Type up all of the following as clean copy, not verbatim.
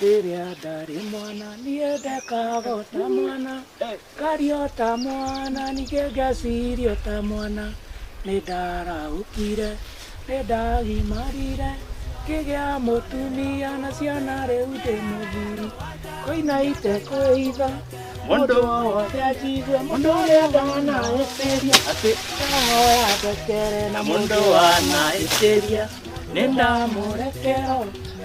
Rĩrĩa ndarĩ mwana niendekaga o ta mwana, ngaria o ta mwana, ningĩ ngeciria o ta mwana. Nĩ ndarahũkire, nĩ ndagimarire, ngĩgĩa mũtumia na ciana rĩu ndĩ mũthuri. Koina itekwĩitha, mũndũ o wothe anjigue, mũndũ ũrĩa ndanahĩtĩria, Atĩ ndahoya ndekere na mũndũ wanahĩtĩria nĩ ndamũrekera.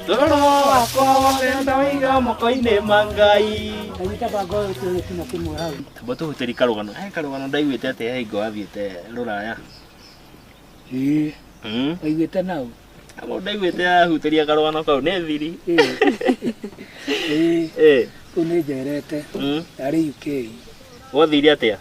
Toro wakwa wothe ndawĩiga moko-inĩ ma Ngai. Kanyita bango ũyũ tũrĩ kĩmwe kĩmwe hau. Tamba tũhutĩri karũgano. He karũgano ndaiguĩte atĩ he hingo wathiĩte rũraya. Ĩĩ. Mm. Waiguĩte nau? Amo ndaiguĩte ahutĩria karũgano kau nĩ thiri. Ĩĩ. Ĩĩ. Eh. Kũu nĩ njerete. Mm. Ndarĩ UK. Wathire atĩa?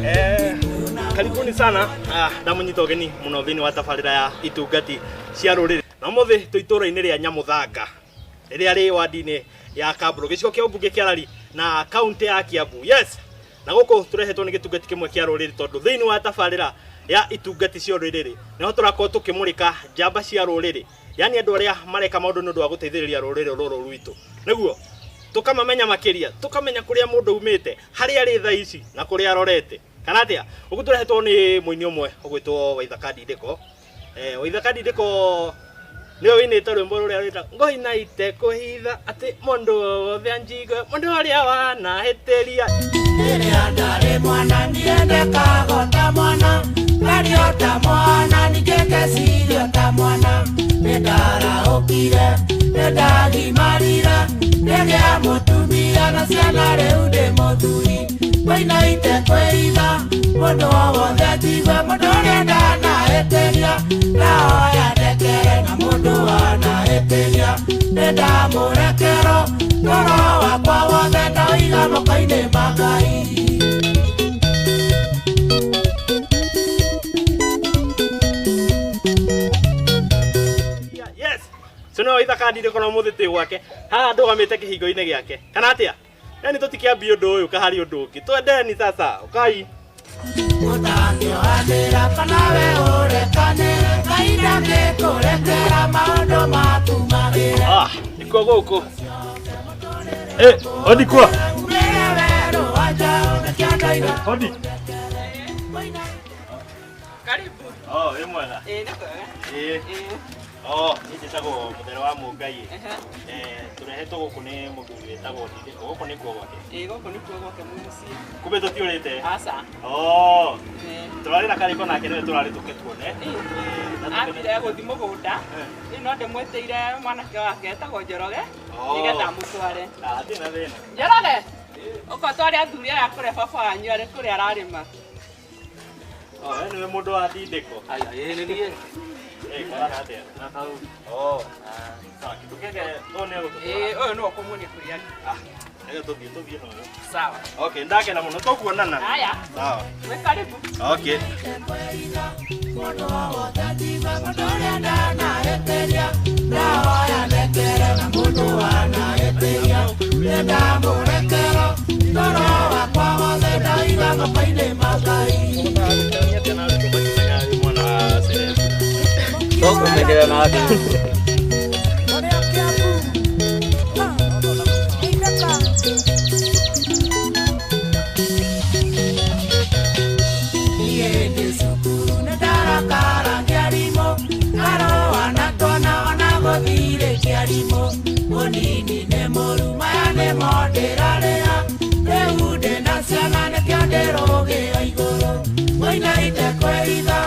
Eh, karibuni sana. Ndamunyita ũgeni mũno thĩinĩ wa tabarĩra ya itungati cia rũrĩrĩ na ũmũthĩ twĩ itũũra-inĩ rĩa Nyamuthanga rĩrĩa rĩ wadi-inĩ ya Kamburu gĩcigo kĩa ũmbunge kĩa Lari na kaunti ya Kiambu. Yes, na gũkũ tũrehetwo nĩ gĩtungati kĩmwe kĩa rũrĩrĩ tondũ thĩinĩ wa tabarĩra ya itungati cia rũrĩrĩ nĩho tũrakorwo tũkĩmũrĩka njamba cia rũrĩrĩ, yani andũ arĩa mareka maũndũ nĩ ũndũ wa gũteithĩrĩria rũrĩrĩ rũrũ rwitũ, nĩguo tũkamamenya makĩria, tũkamenya kũrĩa mũndũ umĩte, harĩa arĩ thaa ici na kũrĩa arorete kana atĩa. Ũguo tũrehetwo nĩ mũini ũmwe ũgwĩtwo Waithaka Ndindĩko. Waithaka Ndindĩko nĩwe wĩinĩte rwĩmbo rũrĩa rwĩta ngoina itekũhitha atĩ mũndũ wothe anjigue mũndũ ũrĩa wanahĩtĩria. Rĩrĩa ndarĩ mwana niendekaga o ta mwana, ngaria o ta mwana, ningĩ ngeciria o ta mwana. Nĩ ndarahũkire, nĩ ndagimarire, ngĩgĩa mũtumia na ciana rĩu ndĩ mũthuri. Koina itekwĩitha, mũndũ o wothe anjigue, mũndũ ũrĩa ndanahĩtĩria, ndahoya ndekere na mũndũ wanahĩtĩria, nĩ ndamũrekera. Toro wakwa wothe ndaũiga moko-inĩ ma Ngai. Yes, so no Waithaka Ndindĩko na ũmũthĩ twĩ gwake haha ndũgamĩte kĩhingo-inĩ gĩake kana atĩa? Yani tũtikĩambia ũndũ ũyũ kaharĩ ũndũ ũngĩ, twendeni sasa ũkai. Ũtangĩohanĩra kana we ũrekanĩre, Ngai ndangĩkũrekera maũndũ maku magĩre. Ah, nĩkuo gũkũ. Eh, hodi kwa. Umĩre werũ wa njaũ nĩkĩo ndoiga. Hodi. Karibu. Oh, wĩ mwega. Ĩĩ nĩ kwega. Ĩĩ. Ĩĩ. Oh, niĩ njĩtagwo Mũthere wa Mũngai. Ehe. Tũrehetwo gũkũ nĩ mũthuri wĩtagwo Ndindĩko. Gũkũ nĩkuo gwake. Ĩĩ gũkũ nĩkuo gwake mũciĩ. Kumbe tũtiũrĩte. Aca. Oh, Ĩĩ. tũrarĩ na karĩko nake nĩwe tũrarĩ tũke tuone. Ĩĩ. Na tũkene. Athire gũthiĩ mũgũnda. Eh. Rĩu no ndĩmwĩtĩire mwanake wake etagwo Njoroge Oh. nĩgetha amũtware. Ah, hatirĩ na thĩna. Njoroge! Ũka ũtware athuri aya kũrĩa baba wanyu arĩ kũrĩa ararĩma. Oh, we nĩwe mũndũ wa Ndindĩko. Aya, ĩĩ nĩ niĩ. Eh, kwarana atĩa? Na kau. Oh. Sawa, kĩndũ gĩkĩ ũyũ nĩ egũtũtwara. Ĩĩ ũyũ nĩwe ũkũmuonia kũrĩa arĩ. Ah, reke tũthiĩ tũthiĩ na ũyũ. Sawa. Okay, ndakena mũno tũkuonana. Haya, Sawa. wĩ karibu. Okay. Mũndũ o wothe anjigue, mũndũ ũrĩa ndanahĩtĩria, ndahoya ndekere na mũndũ wanahĩtĩria, nĩ ndamũrekera. Toro wakwa wothe ndaũiga moko-inĩ ma Ngai. Tũkũmenyerera na andũ. Ũrĩa Kĩambu. Ithaka. Niĩ ndĩ cukuru nĩ ndarakara kĩarimũ, ngarũa na twana ona gũthirĩ kĩarimũ. Mũnini nĩ mũru maya nĩmo ndĩrarĩha, rĩu ndĩna ciana nĩkĩo ndĩrũgĩo igũrũ. Ngũina itekwĩitha,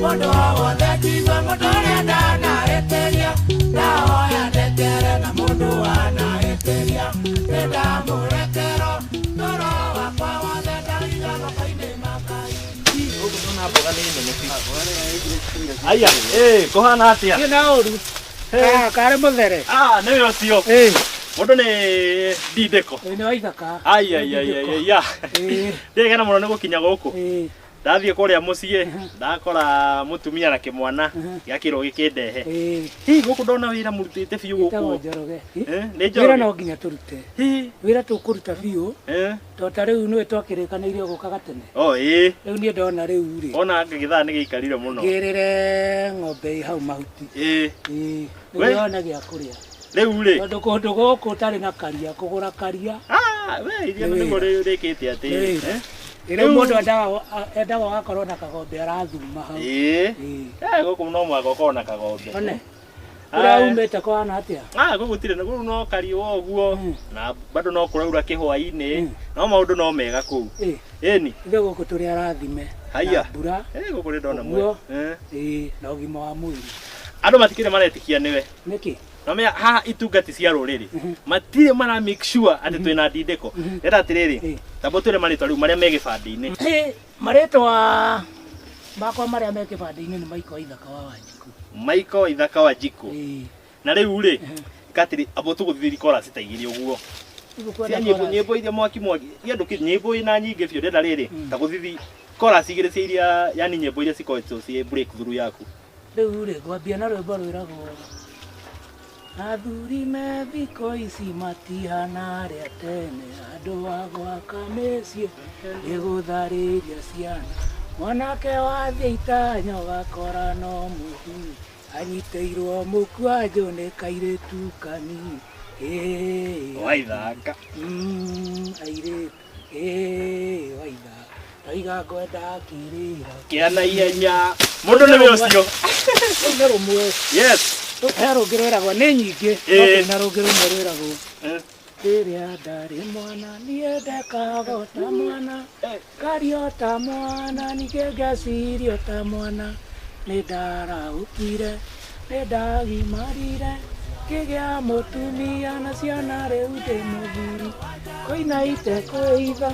mũndũ o wothe anjigue, mũndũ ũrĩa ndanahĩtĩria, ndahoya ndekere na mũndũ wanahĩtĩria, nĩ ndamũrekera. Toro wakwa wothe ndaũiga moko-inĩ ma Ngai. Aya, kuhana atia? Ni na uru. Ah, kare muthere. Ah, ni ucio. Mundu ni ndindiko. Ni wa ithaka. Ai ai ai ai ya. Ndigena muno ni gukinya guku. Ndathie kuria mucii ndakora mutumia na kimwana giakirwo gikindehe. Hihi guku ndona wira murutite biu guku. Njoroge. Ni Njoroge. Wira no nginya turute. Wira tukuruta biu. To ta riu niwe twakirikaneirie gukaga tene. Oh ii. Riu nie ndona riu ri. Ona githaa ni giikarire muno. Ngirire ng'ombe hau mahuti. Ii. Niguo gia kuria. Riu ri. Tondu kundu guku utari na karia kugura karia. Ah, we iria niguo rikite ati. Rĩu mũndũ endaga ũgakorwo na kagombe arathuma hau. Gũkũ no mũhaka ũkorwo na kagombe. One. Ũrĩa umĩte kũhana atĩa? Ah, gũkũ gũtirĩ na no kariũa ũguo na bado no kũraura kĩhwaĩ-inĩ no maũndũ no mega kũu. Ĩni. Ithuĩ gũkũ tũrĩ arathime. Haiya. Mbura. Gũkũ nĩ ndona mwe. Na ũgima wa mwĩrĩ. Andũ matikĩrĩ maretĩkia nĩwe. Nĩkĩ? No mea haha itungati cia rũrĩrĩ matirĩ mara make sure atĩ twĩna ndindĩko. Ndĩrenda atĩrĩrĩ, tamba ũtwĩre marĩtwa rĩu marĩa me gĩbandĩ-inĩ. Marĩtwa makwa marĩa me gĩbandĩ-inĩ nĩ Michael Ithaka wa Wanjikũ. Michael Ithaka wa Wanjikũ. Na rĩu rĩ, katĩrĩ abo tũgũthiĩ chorus ta igĩrĩ ũguo. Cia nyĩmbo nyĩmbo iria mwaki mwaki iria ndũkĩ nyĩmbo ina nyingĩ biũ ndĩrenda rĩrĩ ta gũthiĩ chorus igĩrĩ cia iria yani nyĩmbo iria cikoretwo ciĩ breakthrough yaku. Rĩu rĩ ngwambia na rwĩmbo rwĩragwo athuri me thikũ ici matihana arĩa tene andũ a gwaka mĩciĩ nĩgũtharĩria ciana mwanake wathiĩ itanya ũgakora no mũthuri anyitĩirwo mũkwanjũ nĩ kairĩtu kanini. Waithaka. Airĩtu waithaka ndaiga ngwenda kĩrĩra kĩa naihenya mũndũ nĩwe ũcio. Rũu nĩ rũmwe. Yes. He rũngĩ rwĩragwo nĩ nyingĩ no kwĩna rũngĩ rũmwe rwĩragwo rĩrĩa ndarĩ mwana niĩ ndekaga ta mwana ngario ta mwana ningĩ ngecirio ta mwana nĩ ndarahũkire nĩ ndagimarire ngĩgĩa mũtumia na ciana rĩu ndĩ mũthuri koina itekwĩitha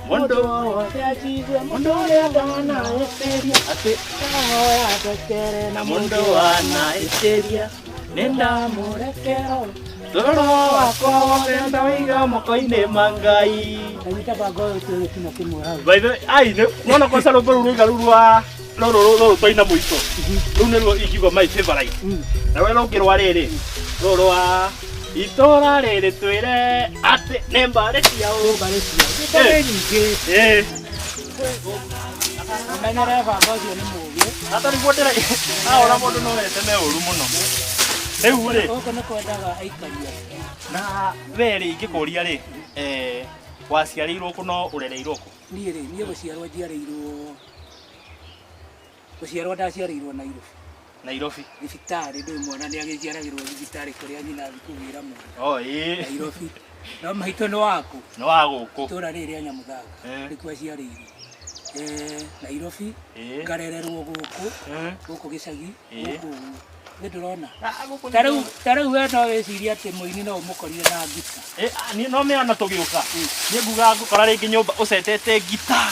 mũndũ wothe anjigue mũndũ ũrĩa ndanahĩtĩria atĩ ndahoya ndekere na mũndũ wanahĩtĩria nĩ ndamũrekera toro wakwa wothe ndawaiga moko-inĩ ma Ngai. Ndanyita bango ũyũ tuĩ gĩtina kĩmwe hau. By the way, ai nona kwanza rwĩmbo rũu rwĩga rũu rwa rũrũ rũrũ twaina mũico rũu nĩruo ingiuga my favorite. Na rũrĩa rũngĩ rwa rĩrĩ rũrũ rwa itũra rĩrĩ twĩre atĩ nĩ mbarĩ ciao. Mbarĩ ciao. Nĩ nyingĩ. Menyere baba ũcio nĩ mũũgĩ. Hata nĩguo ndĩra aona mũndũ no eteme ũru mũno. Rĩu rĩ gũkũ nĩ kwendaga aikaria. Na we rĩ ingĩkũria rĩ waciarĩirwo kũ no ũrereirwo kũ? Niĩ rĩ niĩ gũciarwo njiarĩirwo gũciarwo ndaciarĩirwo Nairobi. Nairobi. Thibitarĩ ndũĩ mwana nĩ agĩciaragĩrwo thibitarĩ kũrĩa nyina athiĩ kũgĩra mwana. Oh ĩĩ. Nairobi. No maitũ nĩ waku. Nĩ wa gũkũ. Itũra rĩrĩ rĩa Nyamũthanga nĩkuo aciarĩirwo. Nairobi ngarererwo gũkũ gũkũ gĩcagi gũkũ ũguo. Nĩ ndĩrona. Ta rĩu we no wĩcirie atĩ mũini no ũmũkorire na ngita. Niĩ no mĩona tũgĩũka. Niĩ ngugaga ngũkora rĩngĩ nyũmba ũcetete ngita.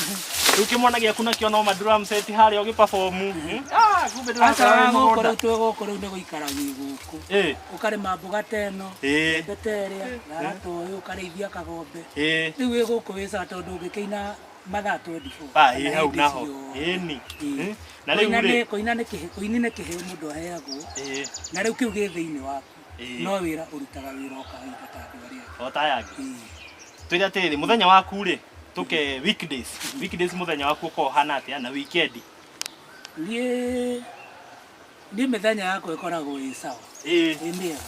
Rĩu kĩmwana gĩaku nakĩo no ma drum set harĩa ũgĩ perform. Ah, kumbe ndĩrakora wĩ mũgũnda. Rĩu twĩ gũkũ rĩu nĩ gũikara wĩ gũkũ. Ũkarĩma mboga ta ĩno, mbembe ta ĩrĩa, thara ta ũyũ, ũkarĩithia kagombe. Rĩu wĩ gũkũ wĩ sawa tondũ ũngĩkĩina mathaa 24. Ah, ĩ hau naho. Ĩni. Na rĩu rĩ kũina nĩ kĩheo, kũini nĩ kĩheo mũndũ aheagwo. Na rĩu kĩu gĩ thĩinĩ waku. No wĩra ũrutaga wĩra o kawaida ta andũ arĩa angĩ. O ta aya angĩ. Twĩre atĩrĩrĩ, mũthenya waku rĩ, tũke weekdays. Weekdays mũthenya waku ũkoragwo ũhana atĩa na weekend? Niĩ mĩthenya yakwa ĩkoragwo ĩ sawa. Ĩ mĩega.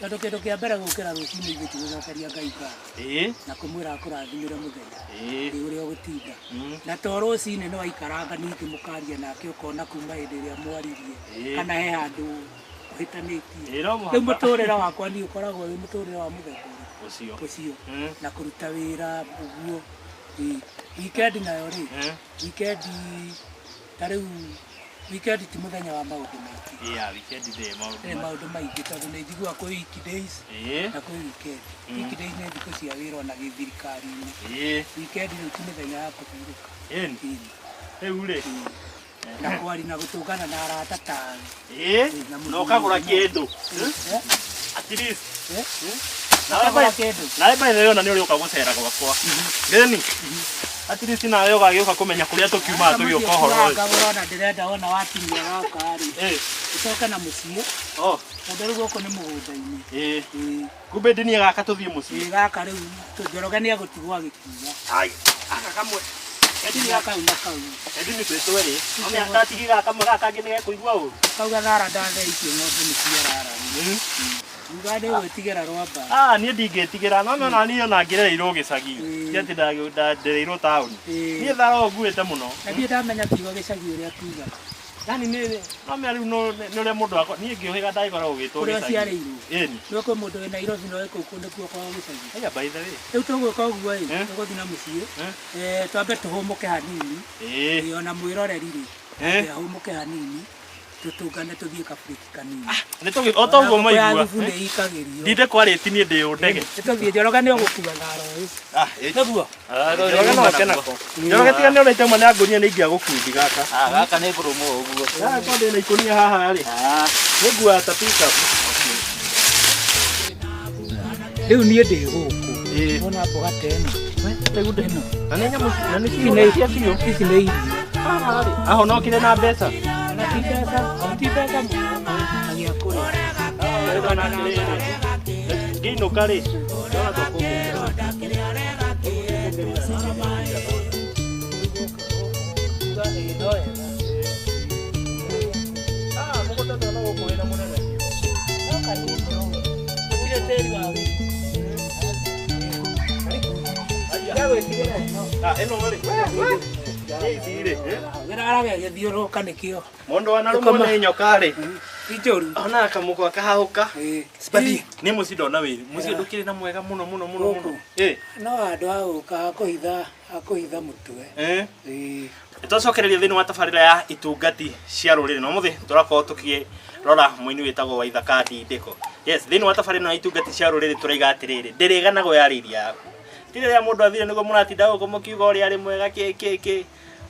Tondũ kĩndũ kĩa mbere gũkĩra rũcinĩ ithuĩ ti gũcokeria Ngai ngatho. Na kũmwĩra akũrathimĩre mũthenya. Ĩ ũrĩa ũgũtinda. Na to rũcinĩ nĩ waikaranga ningĩ mũkaria nake ũkona kuma hĩndĩ ĩrĩa mwaririe kana he handũ ũhĩtanĩtie. Rĩu mũtũrĩre wakwa niĩ ũkoragwo wĩ mũtũrĩre wa mũthemba ũrĩkũ? Ũcio. Na kũruta wĩra ũguo. Weekend nayo rĩ, weekend ta rĩu weekend ti mũthenya wa maũndũ maingĩ. Yeah, weekend ndĩ maũndũ. Maũndũ maingĩ tondũ nĩ njiguaga kwĩ weekdays na kwĩ weekend. Weekdays nĩ thikũ cia wĩra ona gĩthirikari-inĩ. Weekend rĩu ti mĩthenya ya kũhurũka. Rĩu rĩ, Na kwari na gũtũngana na arata tawe. Ĩĩ, Na na ũkagũra kĩndũ. Eh? At least. Eh? Nawe Ũkagũra by- kĩndũ. nawe by the way ona nĩ ũrĩũka gũcera gwakwa. Gĩni. At least nawe ũgagĩũka kũmenya kũrĩa tũkiumaga tũgĩũka ũhoro ũyũ. Ngagũra ona ndĩrenda wona watinia gaka rĩ. Ĩĩ. Ũcoke na mũciĩ. Oh, Tondũ rĩu gũkũ nĩ mũgũnda-inĩ. ĩĩ. Ĩĩ. Kumbe ndinie gaka tũthiĩ mũciĩ. Ĩĩ gaka rĩu Njoroge nĩ egũtigwo agĩkinya. Ai, aka kamwe. Ndinia kau na kau. Endini twĩ twerĩ. Ome ndatigi gaka kamwe gaka kangĩ nĩgekũigua ũru. Kauga thara ndathe icio ng'ombe nĩ ciarara. Uga nĩ gwĩtigĩra rwamba. Ah, niĩ ndingĩtigĩra. No ona niĩ ona ngĩrereirwo gĩcagi. Ĩĩ. Ti atĩ ndereirwo taũni. Ĩĩ. Niĩ thara ũyũ nguĩte mũno. Na niĩ ndamenya kiugo gĩcagi ũrĩa kiugaga. Yani nĩ no mĩa rĩu nĩ ũrĩa mũndũ akwa niĩ ngĩũhĩga ndagĩkoragwo gũgĩtwo Kũrĩa gĩcagi. ũciarĩirwo. Ĩni. Nĩ kwĩ mũndũ wĩ Nairobi no kũu kũndũ kuo kwao gĩcagi. Haya by the way. Rĩu tũgwĩka ũguo ĩ, Eh? tũgũthiĩ na mũciĩ. Eh? Eh, twambe tũhũmũke hanini. Ĩĩ. Ĩ, ona mwĩroreri rĩ, Eh? ahũmũke hanini tũtũngane tũthiĩ kabreak kanini. Nĩ tũgĩ o toguo Ona ngũkũ ya maigua. thubu nĩ ĩikagĩrio. Ndinde kwarĩti niĩ ndĩ ũndege. Nĩ tũthiĩ Njoroge nĩ ũgũkua thara ũyũ. Ah, ĩĩ. Nĩguo? Njoroge no oke nako. Njoroge tiga nĩ ũrĩte mwana ngũnia nĩ ingĩagũkundi gaka. Ah, gaka nĩ ngũrũmũ ũguo. Gaka ko ndĩna ikũnia haha rĩ. Ah, Nĩ nguaga ta pick-up. Rĩu niĩ ndĩ gũkũ. Ĩĩ. Wona mboga ta ĩno. Rĩu ndĩ Ĩno. Na nĩ nyamũ na nĩ Ici ciũra nĩ cia biũ. Ici nĩ irio. Haha rĩ. Ahonokire na mbeca. Ona ti mbeca, ti mbeca mũno. Na gĩa kũrĩa. Ngĩinũka rĩ. Ndona tũkũngũĩra. Uga ĩĩ no wega. Ah, mũgũnda ndona gũkũ wĩna mũnene. No kanini no. Gũtirĩ tĩri wa wĩra. Ndagwĩtigĩra ĩno. Ah, ĩno rĩ. Nĩ ici rĩ. eh? Wĩra gĩthiũrũrũka nĩkĩo. Mũndũ wanarũmwo nĩ nyoka rĩ. Ti njũru. Ona kamũkwa kahahũka. Ĩĩ. Cibathiĩ. Nĩ mũciĩ ndona wĩru. Mũciĩ ndũkĩrĩ na mwega mũno mũno mũno Gũkũ. mũno. Ĩ. No handũ ha gũka hakũhitha hakũhitha mũtwe. Eh. Ĩĩ. Twacokereria thĩinĩ wa tabarĩra ya itungati cia rũrĩrĩ na ũmũthĩ tũrakorwo tũkĩrora mũini wĩtagwo Waithaka Ndindĩko. Yes, thĩinĩ wa tabarĩra ĩno ya itungati cia rũrĩrĩ tũraiga atĩrĩrĩ, ndĩrĩganagwo yarĩirie yaku. Ti rĩrĩa mũndũ athire nĩguo mũratinda gũkũ mũkiuga ũrĩa arĩ mwega kĩ kĩ kĩ.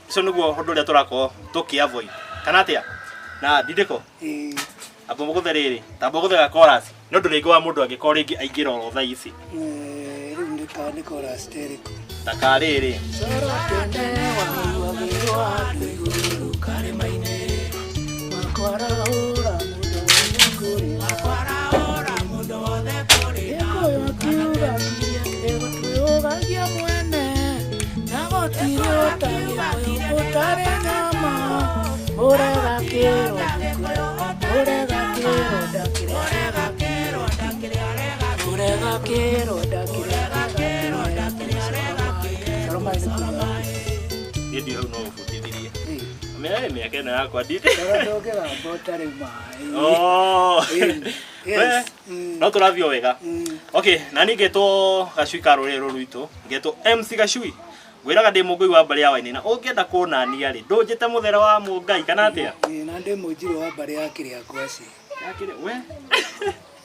Ũcio nĩguo ũndũ ũrĩa tũrakorwo tũkĩ avoid. Kana atĩa? Na Ndindĩko, Ĩĩ. amba mũgũthe rĩrĩ, tamba ũgũthe ga chorus. Nĩ ũndũ rĩngĩ wa mũndũ angĩkorwo rĩngĩ aingĩra oro thaa ici. Eh, Rĩu nĩ ka nĩ chorus ta ĩrĩkũ? Ta ka rĩrĩ. Coro tene wahuhagĩrwo handũ igũrũ karĩma-inĩ makwarahũra mũndũ wothe kũrĩra Gĩkũyũ akiuga gĩgũtwĩũgagia mwene na gũtirĩ ũtagĩkũyũ ũtarĩ nyama ũrega kĩro ũrega kĩro ndakĩrĩa ũrega kĩro ndakĩrĩa Coro maĩ nĩ kuuga Niĩ ndiũ hau no ũbundithirie. Ĩĩ. Mĩaka mĩaka ĩno yakwa ndindĩ. Coro ndũngĩgamba ũtarĩ maĩ. Oh. Ĩĩ. Yes. We, no tũrathiĩ o wega. Mm. Okay, na niĩ ngetwo Gacui ka rũrĩrĩ rũrũ rwitũ, ngetwo MC Gacui. Ngwĩraga ndĩ mũngũi wa mbarĩ ya Wainaina. Ũngĩenda kũnania rĩ, ndũnjĩte mũthera wa mũngai kana atĩa? Ĩĩ, na ndĩ mũnjirũ wa mbarĩ ya kĩrĩa ngwacĩ. Yakĩrĩ we.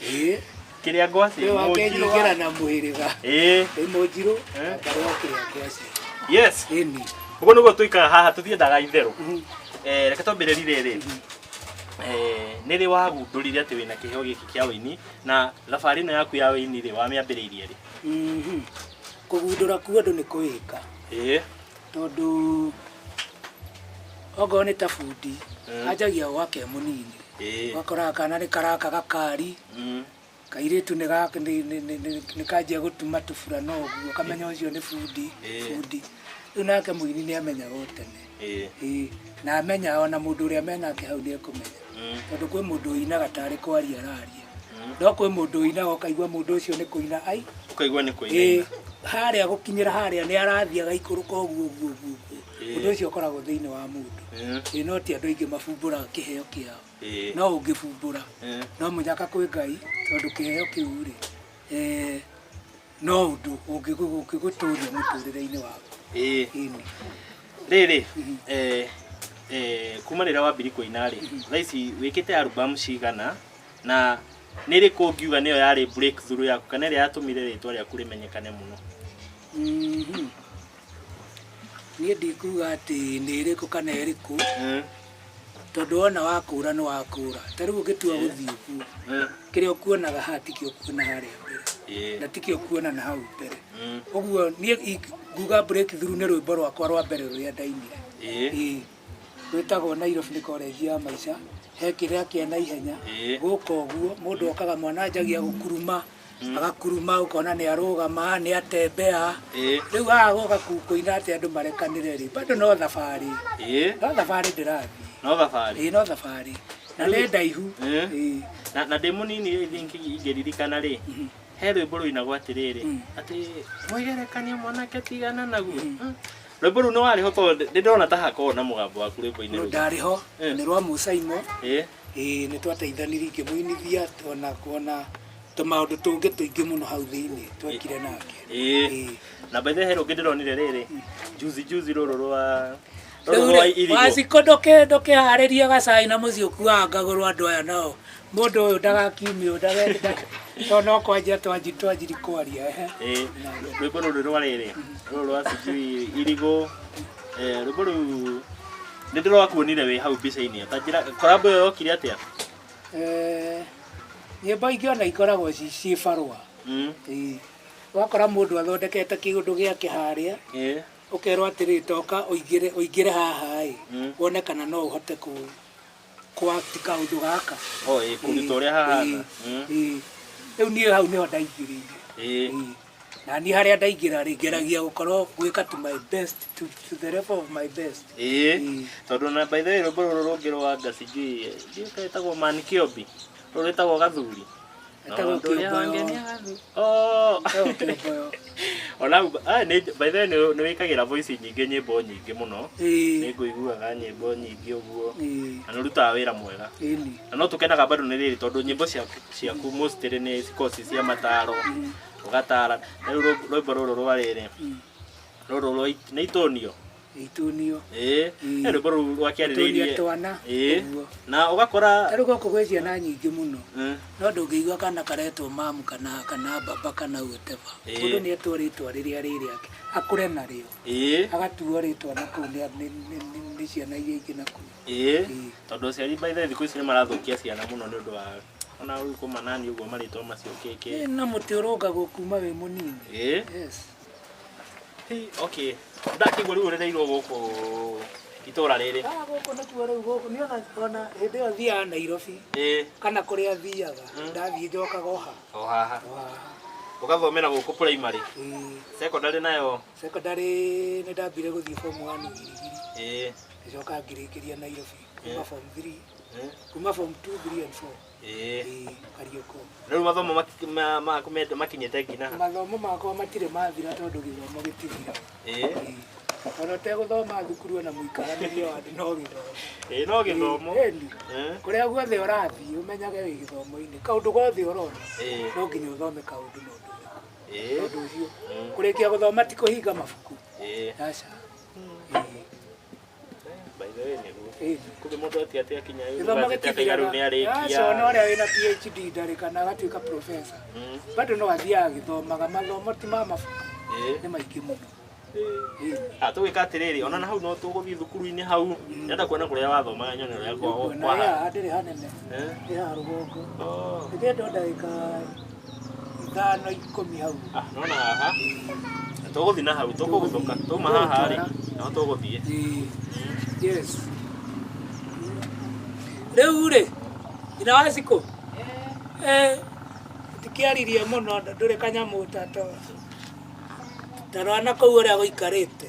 Ĩĩ. Kĩrĩa ngwacĩ. Nĩ mũnjirũ wa- wakenyingĩra na mũhĩrĩga. Ĩĩ. Ndĩ mũnjirũ Eh? wa mbarĩ ya kĩrĩa ngwacĩ. Yes. Ĩni. Ũguo nĩguo tũikara haha tũthiendaga itherũ. Eh, reke twambĩrĩrie rĩrĩ. Eh, nĩ rĩ wagundũrire atĩ wĩna kĩheo gĩkĩ kĩa ũini na thabarĩ ĩno yaku ya ũini rĩ wamĩambĩrĩirie rĩ? Mhm. Kũgundũra kuo andũ nĩ kwĩĩka Ĩĩ. tondũ okorwo nĩ ta bundi Mm. anjagia gwake mũnini Ĩĩ. ũgakoraga kana nĩ karaka gakari Mm. kairĩtu nĩ kanjia gũtuma tũburana ũguo kamenya ũcio nĩ bundi Ĩĩ. bundi rĩu nake mũini nĩ amenyaga o tene. Ĩĩ. Ĩĩ, na amenya ona mũndũ ũrĩa menake hau nĩ ekũmenya Mm. tondũ kwĩ mũndũ ũinaga tarĩ kwaria araria no kwĩ mũndũ ũinaga ũkaigua mũndũ ũcio nĩ kũina ai. Ũkaigua nĩ Ĩĩ, kũinaina. harĩa gũkinyĩra harĩa nĩ arathiĩ agaikũrũka ũguo ũguo ũguo ũguo. Ĩĩ. Ũndũ ũcio ũkoragwo thĩinĩ wa mũndũ. Mm. Ĩĩ, no ti andũ aingĩ mabumbũraga kĩheo kĩao. Ĩĩ. No ũngĩbumbũra Mm. no mũnyaka kwĩ Ngai tondũ kĩheo kĩu rĩ no ũndũ ũngĩgũtũria mũtũrĩre-inĩ waku. Ĩĩ. Ĩni. Rĩrĩ, eh, eh, kuma rĩrĩa wambiri kũina rĩ, thaa ici wĩkĩte album cigana na nĩ rĩkũ ũngiuga nĩyo yarĩ breakthrough yaku kana ĩrĩa yatũmire rĩtwa rĩaku rĩmenyekane mũno? Mhm. Niĩ ndikuga atĩ nĩ ĩrĩkũ kana ĩrĩkũ tondũ wona wakũra nĩ wakũra. Ta rĩu ũngĩtua gũthiĩ ũguo kĩrĩa ũkuonaga haha tikĩo ũkuona harĩa mbere na tikĩo ũkuona na hau mbere. Ũguo niĩ nguga breakthrough nĩ rwĩmbo rwakwa rwa mbere rũrĩa ndainire. Ĩĩ. Rwĩtagwo Nairobi nĩ college ya maica. He kĩrĩa kĩa naihenya gũka ũguo mũndũ okaga mwana anjagia gũkuruma agakuruma ũkona nĩ arũgama nĩ atembea. Rĩu haha goka kũina atĩ andũ marekanĩre rĩ bado no thabarĩ. No thabarĩ ndĩrathiĩ. No thabarĩ. Ĩĩ no thabarĩ. Na nĩ ndaihu. Ĩĩ. Na ndĩ mũnini I think ingĩririkana rĩ he rwĩmbo rũinagwo atĩrĩrĩ atĩ mwĩgerekania mwanake tigana naguo. Rwĩmbo rũu nĩ warĩ ho tondũ ndĩndona ta hakoragwo na mũgambo waku rwĩmbo-inĩ rũu. Ndarĩ ho nĩ rwa Musaimo. Ĩĩ nĩ twateithanirie ngĩmũinithia ona kuona tũmaũndũ tũngĩ tũingĩ mũno hau thĩinĩ twekire nake. Ĩĩ. Na by the way he rũngĩ ndĩronire rĩrĩ juzi juzi rũrũ rwa Waciko ndũkĩharĩrie gacai na mũciĩ ũkuaga ngagũrwo andũ aya nao mũndũ ũyũ ndagakiume ũyũ tondũ no kwanjia twanjiri kwaria. Ĩĩ rwĩmbo rũrũ rwa rĩrĩ rũrũ rwa sijui irigũ rwĩmbo rũu nĩ ndĩrakuonire wĩ hau mbica-inĩ ta njĩra collab ĩyo yokire atĩa? Nyĩmbo ingĩ ona ikoragwo ciĩ barũa. Ĩĩ wakora mũndũ athondekete kĩũndũ gĩake harĩa ũkerwo atĩrĩ toka ũingĩre haha ĩ wone kana no ũhote kũ kaũndũ gaka. Oh ĩ kũruta ũrĩa hahana. Ĩĩ rĩu niĩ hau nĩho ndaingĩrĩire. Na niĩ harĩa ndaingĩra rĩ ngeragia gũkorwo gwĩka to my best to the level of my best. Ĩĩ tondũ na by the way rwĩmbo rũrũ rũngĩ rwa nga sijui ndiũĩ rwĩtagwo Man Kĩombi rũrũ rwĩtagwo Gathuri. Etagwo Kĩomboyo. Oh Kĩomboyo. Ona by the way nĩ wĩkagĩra voice nyingĩ nyĩmbo nyingĩ mũno. Nĩ ngũiguaga nyĩmbo nyingĩ ũguo. Na nĩ ũrutaga wĩra mwega. Na no tũkenaga bado nĩ rĩrĩ tondũ nyĩmbo ciaku mostly nĩ cikoragwo ci cia mataro ũgatara. Na rĩu rwĩmbo rũrũ rwa rĩrĩ rũrũ rwa nĩ itonio. Itunio. Ĩĩ rwĩmbo rũu rwakĩarĩrĩirie twana. Ĩĩ na ũgakora ta rĩu gũkũ gwĩ ciana nyingĩ mũno no ndũngĩigua kana karetwo mamu kana baba kana whatever. Mũndũ nĩ etwo rĩtwa rĩrĩa rĩ rĩake akũre narĩo. Ĩĩ agatuo rĩtwa na kũu nĩ ciana iria ingĩ na kũu. Ĩĩ tondũ aciari by the way thikũ ici nĩ marathũkia ciana mũno nĩ ũndũ wa ona rĩu kũmanani ũguo marĩtwa macio kĩkĩ. Na mũtĩ ũrũngagwo kuma wĩ mũnini. Ĩĩ yes. Okay ndakĩigua rĩu ũrereirwo gũkũ itũra rĩrĩ. Gũkũ nĩkuo rĩu gũkũ niĩ ona hĩndĩ ĩyo thiaga Nairobi kana kũrĩa thiaga ndathiĩ njokaga o haha. O haha. Ũgathomera gũkũ primary. Secondary nayo? Secondary nĩ ndambire gũthiĩ form 1 Girigiri. Ĩĩ ngĩcoka ngĩrĩkĩria Nairobi kuma form 3 kuma form 2 3 and 4. Ĩĩ Kariũko. Rĩu mathomo maku makinyĩte nginya ha? Mathomo makwa matirĩ mathira tondũ gĩthomo gĩtithiraga. Ĩĩ Ona ũtegũthoma thukuru ona mũikaranĩrie wa andũ no gĩthomo. Ĩĩ no gĩthomo. Kũrĩa guothe ũrathiĩ ũmenyage wĩ gĩthomo-inĩ. Kaũndũ gothe ũrona no nginya ũthome kaũndũ na ũndũ ũrĩkũ. Ũndũ ũcio kũrĩkia gũthoma ti kũhinga mabuku. Aca. By the way nĩguo. Kũngĩ mũndũ atĩ atĩ akinya Gĩthomo gĩtithiraga. Aca ona ũrĩa wĩna PhD ndarĩ kana agatuĩka professor. Bado no athiaga agĩthomaga. Mathomo ti ma mabuku. Nĩ maingĩ mũno. Tũgwĩka atĩrĩrĩ ona na hau no tũgũthiĩ thukuru-inĩ hau ndĩrenda kuona kũrĩa wathomaga nyone ũrĩa kwa haha ndĩrĩ hanene ndĩ haha rũgongo ndĩrenda ndagĩka 5 10 hau. Nona haha tũgũthiĩ na hau tũkũgũthũka tuma haha rĩ no tũgũthiĩ. Yes rĩu rĩ nyina wa Cikũ ndikĩaririe mũno ndũrĩ kanyamũ ta tarora na kũu ũrĩa gũikarĩte.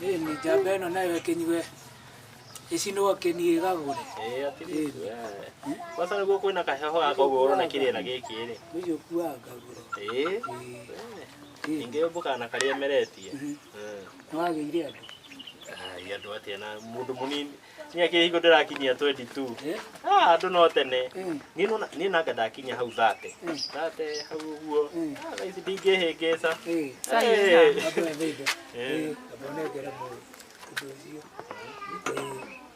Ĩni njamba ĩno nayo ĩkĩnyue ĩcinwo kĩni ĩgagũre. Ĩĩ atĩrĩrĩ kwanza nĩguo kwĩna kaheho gaka ũguo ũrona kĩrĩra gĩkĩ rĩ ũcio ũkuaga ngagũro. Ĩĩ ningĩ yũmbũkaga na karĩa ĩmeretie. Nĩwagĩire andũ? Ai andũ atĩa na mũndũ mũnini niĩ akĩrĩ hingo ndĩrakinyia 22. Andũ no tene. Niĩ nanga ndakinya hau 30. 30 hau ũguo. Thaa ici ndingĩhĩngĩca. Amba ũnengere mũndũ ũcio.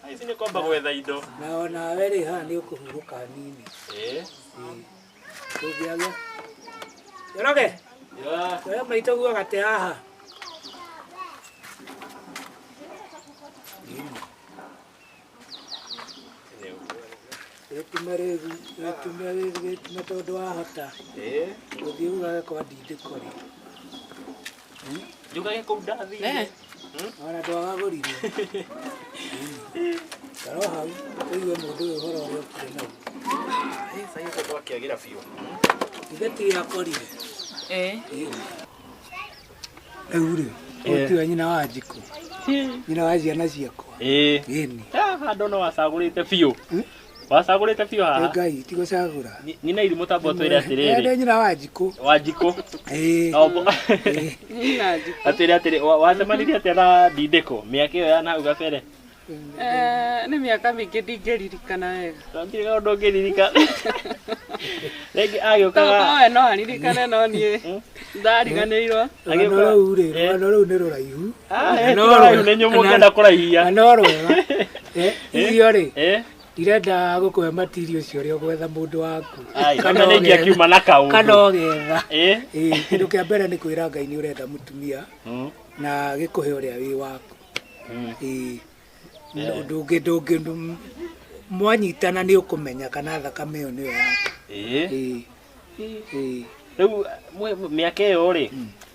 Thaa ici nĩ kwamba gwetha indo. Na onawe rĩ haha nĩ ũkũhurũka hanini. Tũngĩagĩa. Njoroge. Oya maitũ guo gate haha. Gĩtume rĩu gĩtume gĩtume tondũ wahota. Gũthiĩ ugage kwa ndindĩko rĩ. Njugage kũu ndathire. Ona ndwagagũrire. Karo hau ũigue mũndũ ũyũ ũhoro ũrĩa ũkire naguo. Sasa hiyo twakĩagĩra biũ. Ithe ti akorire. Rĩu rĩ, ũyũ tiwe nyina wa Njikũ. Nyina wa ciana ciakwa. Ĩni. Handũ no wacagũrĩte biũ. Wacagũrĩte biũ haha. Ngai ti gũcagũra. Nyina irimũ tamba twĩre atĩrĩrĩ. Nĩ nyina wa Njikũ. Wa Njikũ. Nyina Njikũ. Atĩrĩ atĩrĩ wacemanirie atĩa na ndindĩko mĩaka ĩyo ya nahau gabere? Nĩ mĩaka mĩingĩ ndingĩririkana wega. Ndirĩ kaũndũ ũngĩririkana. Rĩngĩ agĩũkaga. We no aririkane no niĩ ndariganĩirwo. Rũgano rũu rĩ, rũgano rũu nĩ rũraihu. No rũraihu nĩ nyũmũ ngĩenda kũraihia. Na no rwega. Irio rĩ, ndirenda gũkũhe matirio ũcio ũrĩa ũgwetha mũndũ waku. Kana nĩngĩ akiuma na kaũndũ. Kana ũgetha. Kĩndũ kĩa mbere nĩ kwĩra Ngai nĩ ũrenda mũtumia na gĩkũhe ũrĩa wĩ waku. Ndũngĩ mwanyitana nĩ ũkũmenya kana thakame ĩyo nĩyo yaku. Rĩu mĩaka ĩyo rĩ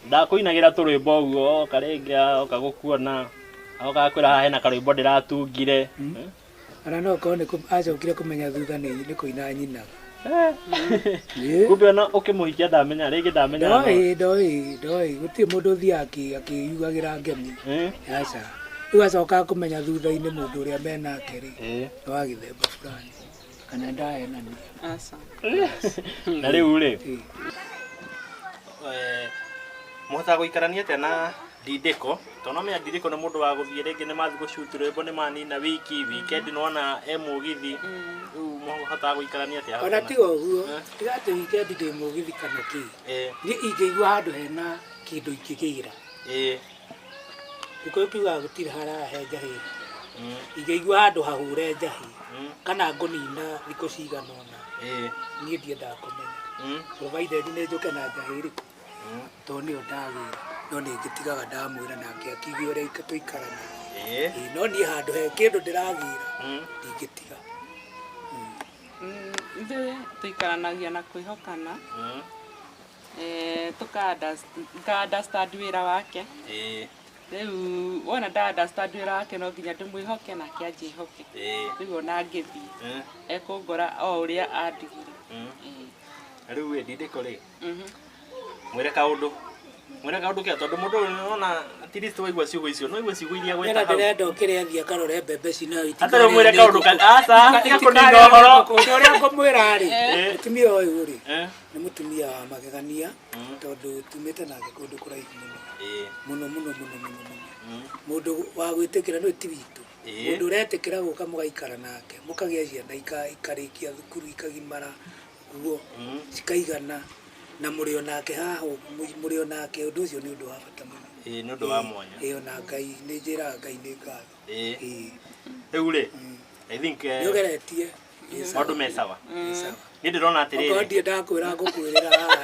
ndakũinagĩra tũrwĩmbo ũguo oka rĩngĩ oka gũkuona oka gakwĩra haha hena karwĩmbo ndĩratungire. Ona no okorwo nĩ acokire kũmenya thutha nĩ kũina nyinaga. Kumbe ona ũkĩmũhikia ndamenya rĩngĩ ndamenya. Ndoĩ gũtirĩ mũndũ ũthiaga akĩyugagĩra ngemi. Aca. Rĩu acokaga kũmenya thutha-inĩ mũndũ ũrĩa menake rĩ nĩ wa gĩthemba fulani kana ndahenania. Aca. Na rĩu rĩ mũhotaga gũikarania atĩa na ndindĩko? Tondũ no menya ndindĩko nĩ mũndũ wa gũthiĩ rĩngĩ nĩ mathiĩ gũcutu rwĩmbo nĩ manina wiki weekend nĩwona e mũgithi. Rĩu mũhotaga gũikarania atĩa? Ona tiga ũguo, tiga atĩ weekend ndĩ mũgithi kana kĩ. Niĩ ingĩigua handũ hena kĩndũ ingĩgĩra. Gĩkũyũ kiugaga gũtirĩ harahe njahĩ. Ingĩigua handũ hahũre njahĩ kana ngũnina thikũ cigana ũna, niĩ ndiendaga kũmenya. Provided nĩ njũke na njahĩ ĩrĩkũ, tondũ nĩyo ndagĩra, no nĩ ngĩtigaga ndamwĩra nake akiuge ũrĩa tũikaranagia. No niĩ handũ he kĩndũ ndĩragĩra ndingĩtiga. Ithuĩ tũikaranagia na kwĩhokana. Tũka understand wĩra wake. Rĩu wona nda understand wĩra wake no nginya ndĩmwĩhoke nake anjĩhoke. Rĩu ona ngĩthiĩ ekũngora o ũrĩa andigire. Rĩu ĩ ndindĩko rĩ, mwĩre kaũndũ. Mwĩre kaũndũ kĩa tondũ mũndũ ũyũ nĩwona at least waigua ciugo icio, no waigua ciugo iria gweta hau. Ndĩrenda ũkĩre athiĩ akarore mbembe cinayo Atarĩ mwĩre kaũndũ aca, tiga kũninga ũhoro. Ũndũ ũrĩa ngũmwĩra rĩ, mũtumia ũyũ rĩ, nĩ mũtumia wa magegania tondũ tumĩte nake kũndũ kũraihu mũno. Mũno mũno mũno mũno mũno. Mũndũ wa gwĩtĩkĩra nĩ ti witũ. Mũndũ ũretĩkĩra gũka mũgaikara nake, mũkagĩa ciana ikarĩkia thukuru ikagimara ũguo cikaigana na mũrĩ onake haha mũrĩ onake ũndũ ũcio nĩ ũndũ wa bata mũno. Nĩ ũndũ wa mwanya. Ona Ngai nĩ njĩraga Ngai nĩ ngatho. Rĩu rĩ, I think nĩ ũgeretie. Maũndũ me sawa. Niĩ ndĩrona atĩrĩrĩ. Okorwo ndiendaga kwĩra ngũkwĩrĩra haha.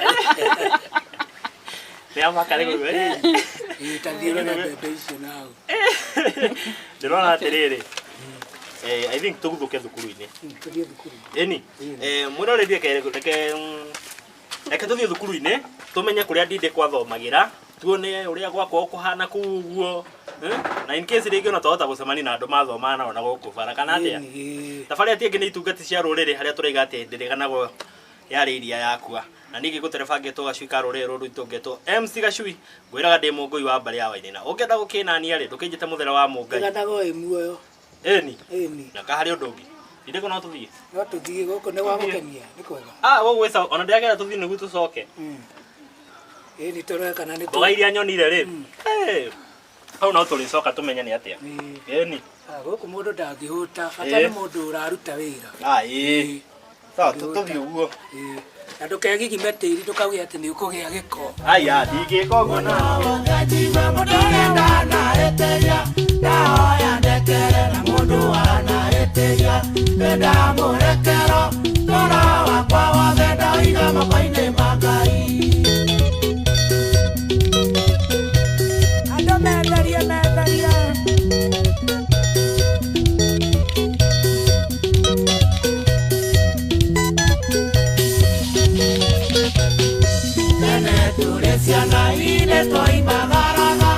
Nĩ amaka rĩu. Ta thiĩ ũrore mbembe icio na hau. Ndĩrona atĩrĩrĩ. I think tũguthũke thukuru-inĩ. Tũthiĩ thukuru. Ĩni. Mwĩroreri reke tũthiĩ thukuru-inĩ tũmenye kũrĩa ndindĩko athomagĩra, tuone ũrĩa gwakwa kũhana kũu ũguo. Na in case rĩngĩ ona twahota gũcemania na andũ mathomaga nao na gũkũ bara kana atĩa. Thabarĩ ĩrĩa ĩngĩ nĩ itungati cia rũrĩrĩ harĩa tũraiga atĩ ndĩrĩganagwo yarĩ iria yakua. Na ningĩ gũtereba ngetwo Gacui ka rũrĩrĩ rũrũ rwitũ ngetwo MC Gacui ngwĩraga ndĩ mũngũi wa mbarĩ ya Wainaina. Ũngĩenda gũkĩnania rĩ ndũkĩnjĩte mũthera wa Mũngai. Ndĩganagwo ĩ muoyo. Ĩni. Ĩni. Na kaharĩ ũndũ ũngĩ. Ndindĩko no tũthiĩ. No tũthiĩ gũkũ nĩ gwa gũkenia, nĩ kwega. Gũkũ gwĩ sawa, ona ndĩragera tũthiĩ nĩguo tũcoke. Ĩni tũrore kana nĩ mboga iria nyonire rĩ. Hau no tũrĩcoka tũmenye nĩ atĩa. Ĩni. Gũkũ mũndũ ndangĩhũta, bata nĩ mũndũ ũraruta wĩra. Ĩĩ. Sawa tũthiĩ ũguo. Na ndũkegigime tĩri ndũkauge atĩ nĩ ũkũgĩa gĩko. Aya, ndingĩka ũguo na. Ndahoya ndekere na mũndũ wanahĩtĩria, nĩndamũrekera tũra wakwa wothe ndaiga moko-inĩ ma Ngai. Andũ mendarie mendarie. Twarĩ ciana inĩ twoimagaraga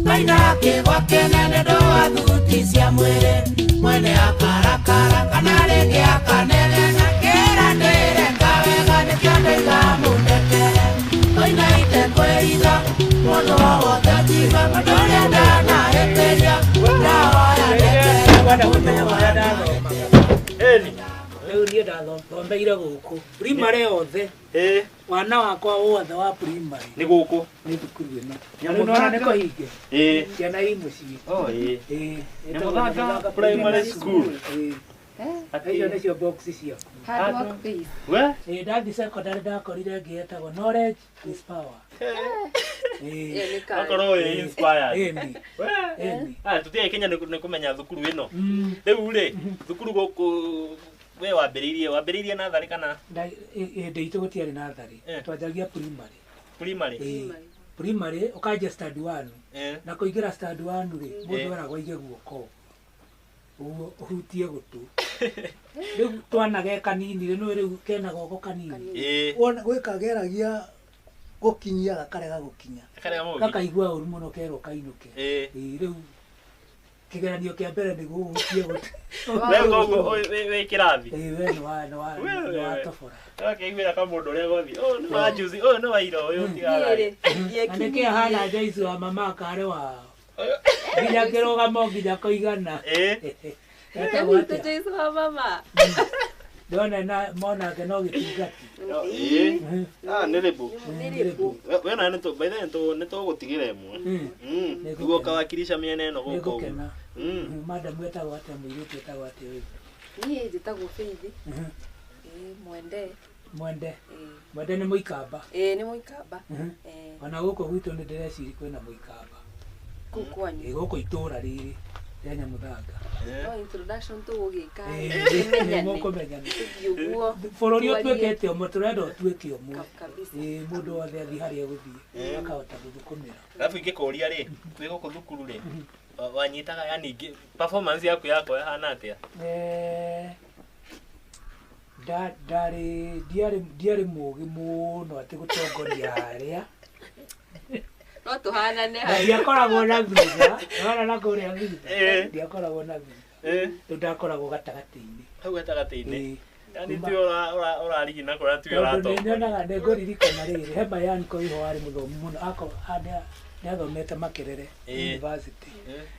Maina kĩgwa kĩnene ndũa thuti cia mwĩrĩ Mwene akarakara kana rĩngĩ akanegena Kĩra ndĩreka wega nĩkĩo ndaiga mũndekere Koinaite kwĩitha mũndũ o wothe tiga mũndũ ũrĩa ndanahĩtĩria Ndahoya ndekere mũndũ Eni Rĩu niĩ ndathomeire gũkũ primary yothe wana wakwa wothe wa primary nĩ gũkũ nĩ thukuru ĩno rĩu nĩwona nĩ kũhinge ciana i mũciĩ Nyamũthanga Primary School. Icio nĩcio box ciaku. Hard work pays. We? Ndathi secondary ndakorire ĩngĩ ĩtagwo knowledge is power. Akorwo wĩ inspired. Ĩni. We? Ah, tutiae Kenya nĩ kũmenya thukuru ĩno. Rĩu rĩ, thukuru gũkũ we wambĩrĩirie natharĩ kana? Hĩndĩ itũ gũtiarĩ natharĩ. Twanjagia primary. Primary? Primary ũkanjia standard 1. Na kũingĩra standard 1 rĩ, mũndũ eragwo aige guoko. Ũguo ũhutie gũtũ. Rĩu twana ge kanini rĩ, nĩũĩ rĩu kena goko kanini. Wona gwĩka geragia gũkinyia gakarega gũkinya. Gakaigua ũru mũno kerwo kainũke. Rĩu kĩgeranio kĩa mbere nĩ gũhutie gũtũ. We koguo wĩ kĩrathi? We nĩ wa tobora. Ũkaiguĩra kamũndũ ũrĩa gothiĩ, ũyũ nĩ wa juzi, ũyũ nĩ wa ira, ũyũ tigaga. Na nĩkĩo ahana Joyce wa mama akarĩ wao. Nginya kĩrũgamo nginya kũigana. Joyce wa mama. Ndona monake no gĩtungati. Nĩ rĩbũ. We na nĩ by the way nĩ tũgũtigĩra ĩmwe. Nĩguo ũkawakilisha mĩena ĩno gũkũ. Nĩngũkena. Madam etagwo atĩa mũirĩtu etagwo atĩa ũyũ? Niĩ njĩtagwo Faith. Mwende. Mwende. Mwende nĩ mũikamba. Nĩ mũikamba. Ona gũkũ gwitũ nĩ ndĩreciria kwĩna mũikamba. Kũu kwanyu? Gũkũ itũũra rĩrĩ rĩa Nyamũthanga. No introduction tũgũgĩka. Nĩmũkũmenyana. Bũrũri ũtuĩkĩte ũmwe, tũrenda ũtuĩke ũmwe. Mũndũ wothe athiĩ harĩa egũthiĩ akahota gũthũkũmĩra. Arabu ingĩkũria rĩ, wĩ gũkũ thukuru rĩ, wanyitaga yani performance yaku yakwa ĩhana atĩa? Ndiarĩ mũũgĩ mũno atĩ gũtongoria harĩa. No tũhanane hau. Ndiakoragwo na thutha, wona na kũrĩa thutha. Ndiakoragwo na thutha. Rĩu ndakoragwo gatagatĩ-inĩ. Hau gatagatĩ-inĩ. Yani tiwe ũrarigina kũrĩa tiwe ũratongoria. Nyonaga nĩngũririkana rĩrĩ, he Mayan Koiho warĩ mũthomi mũno, nĩathomete Makerere University.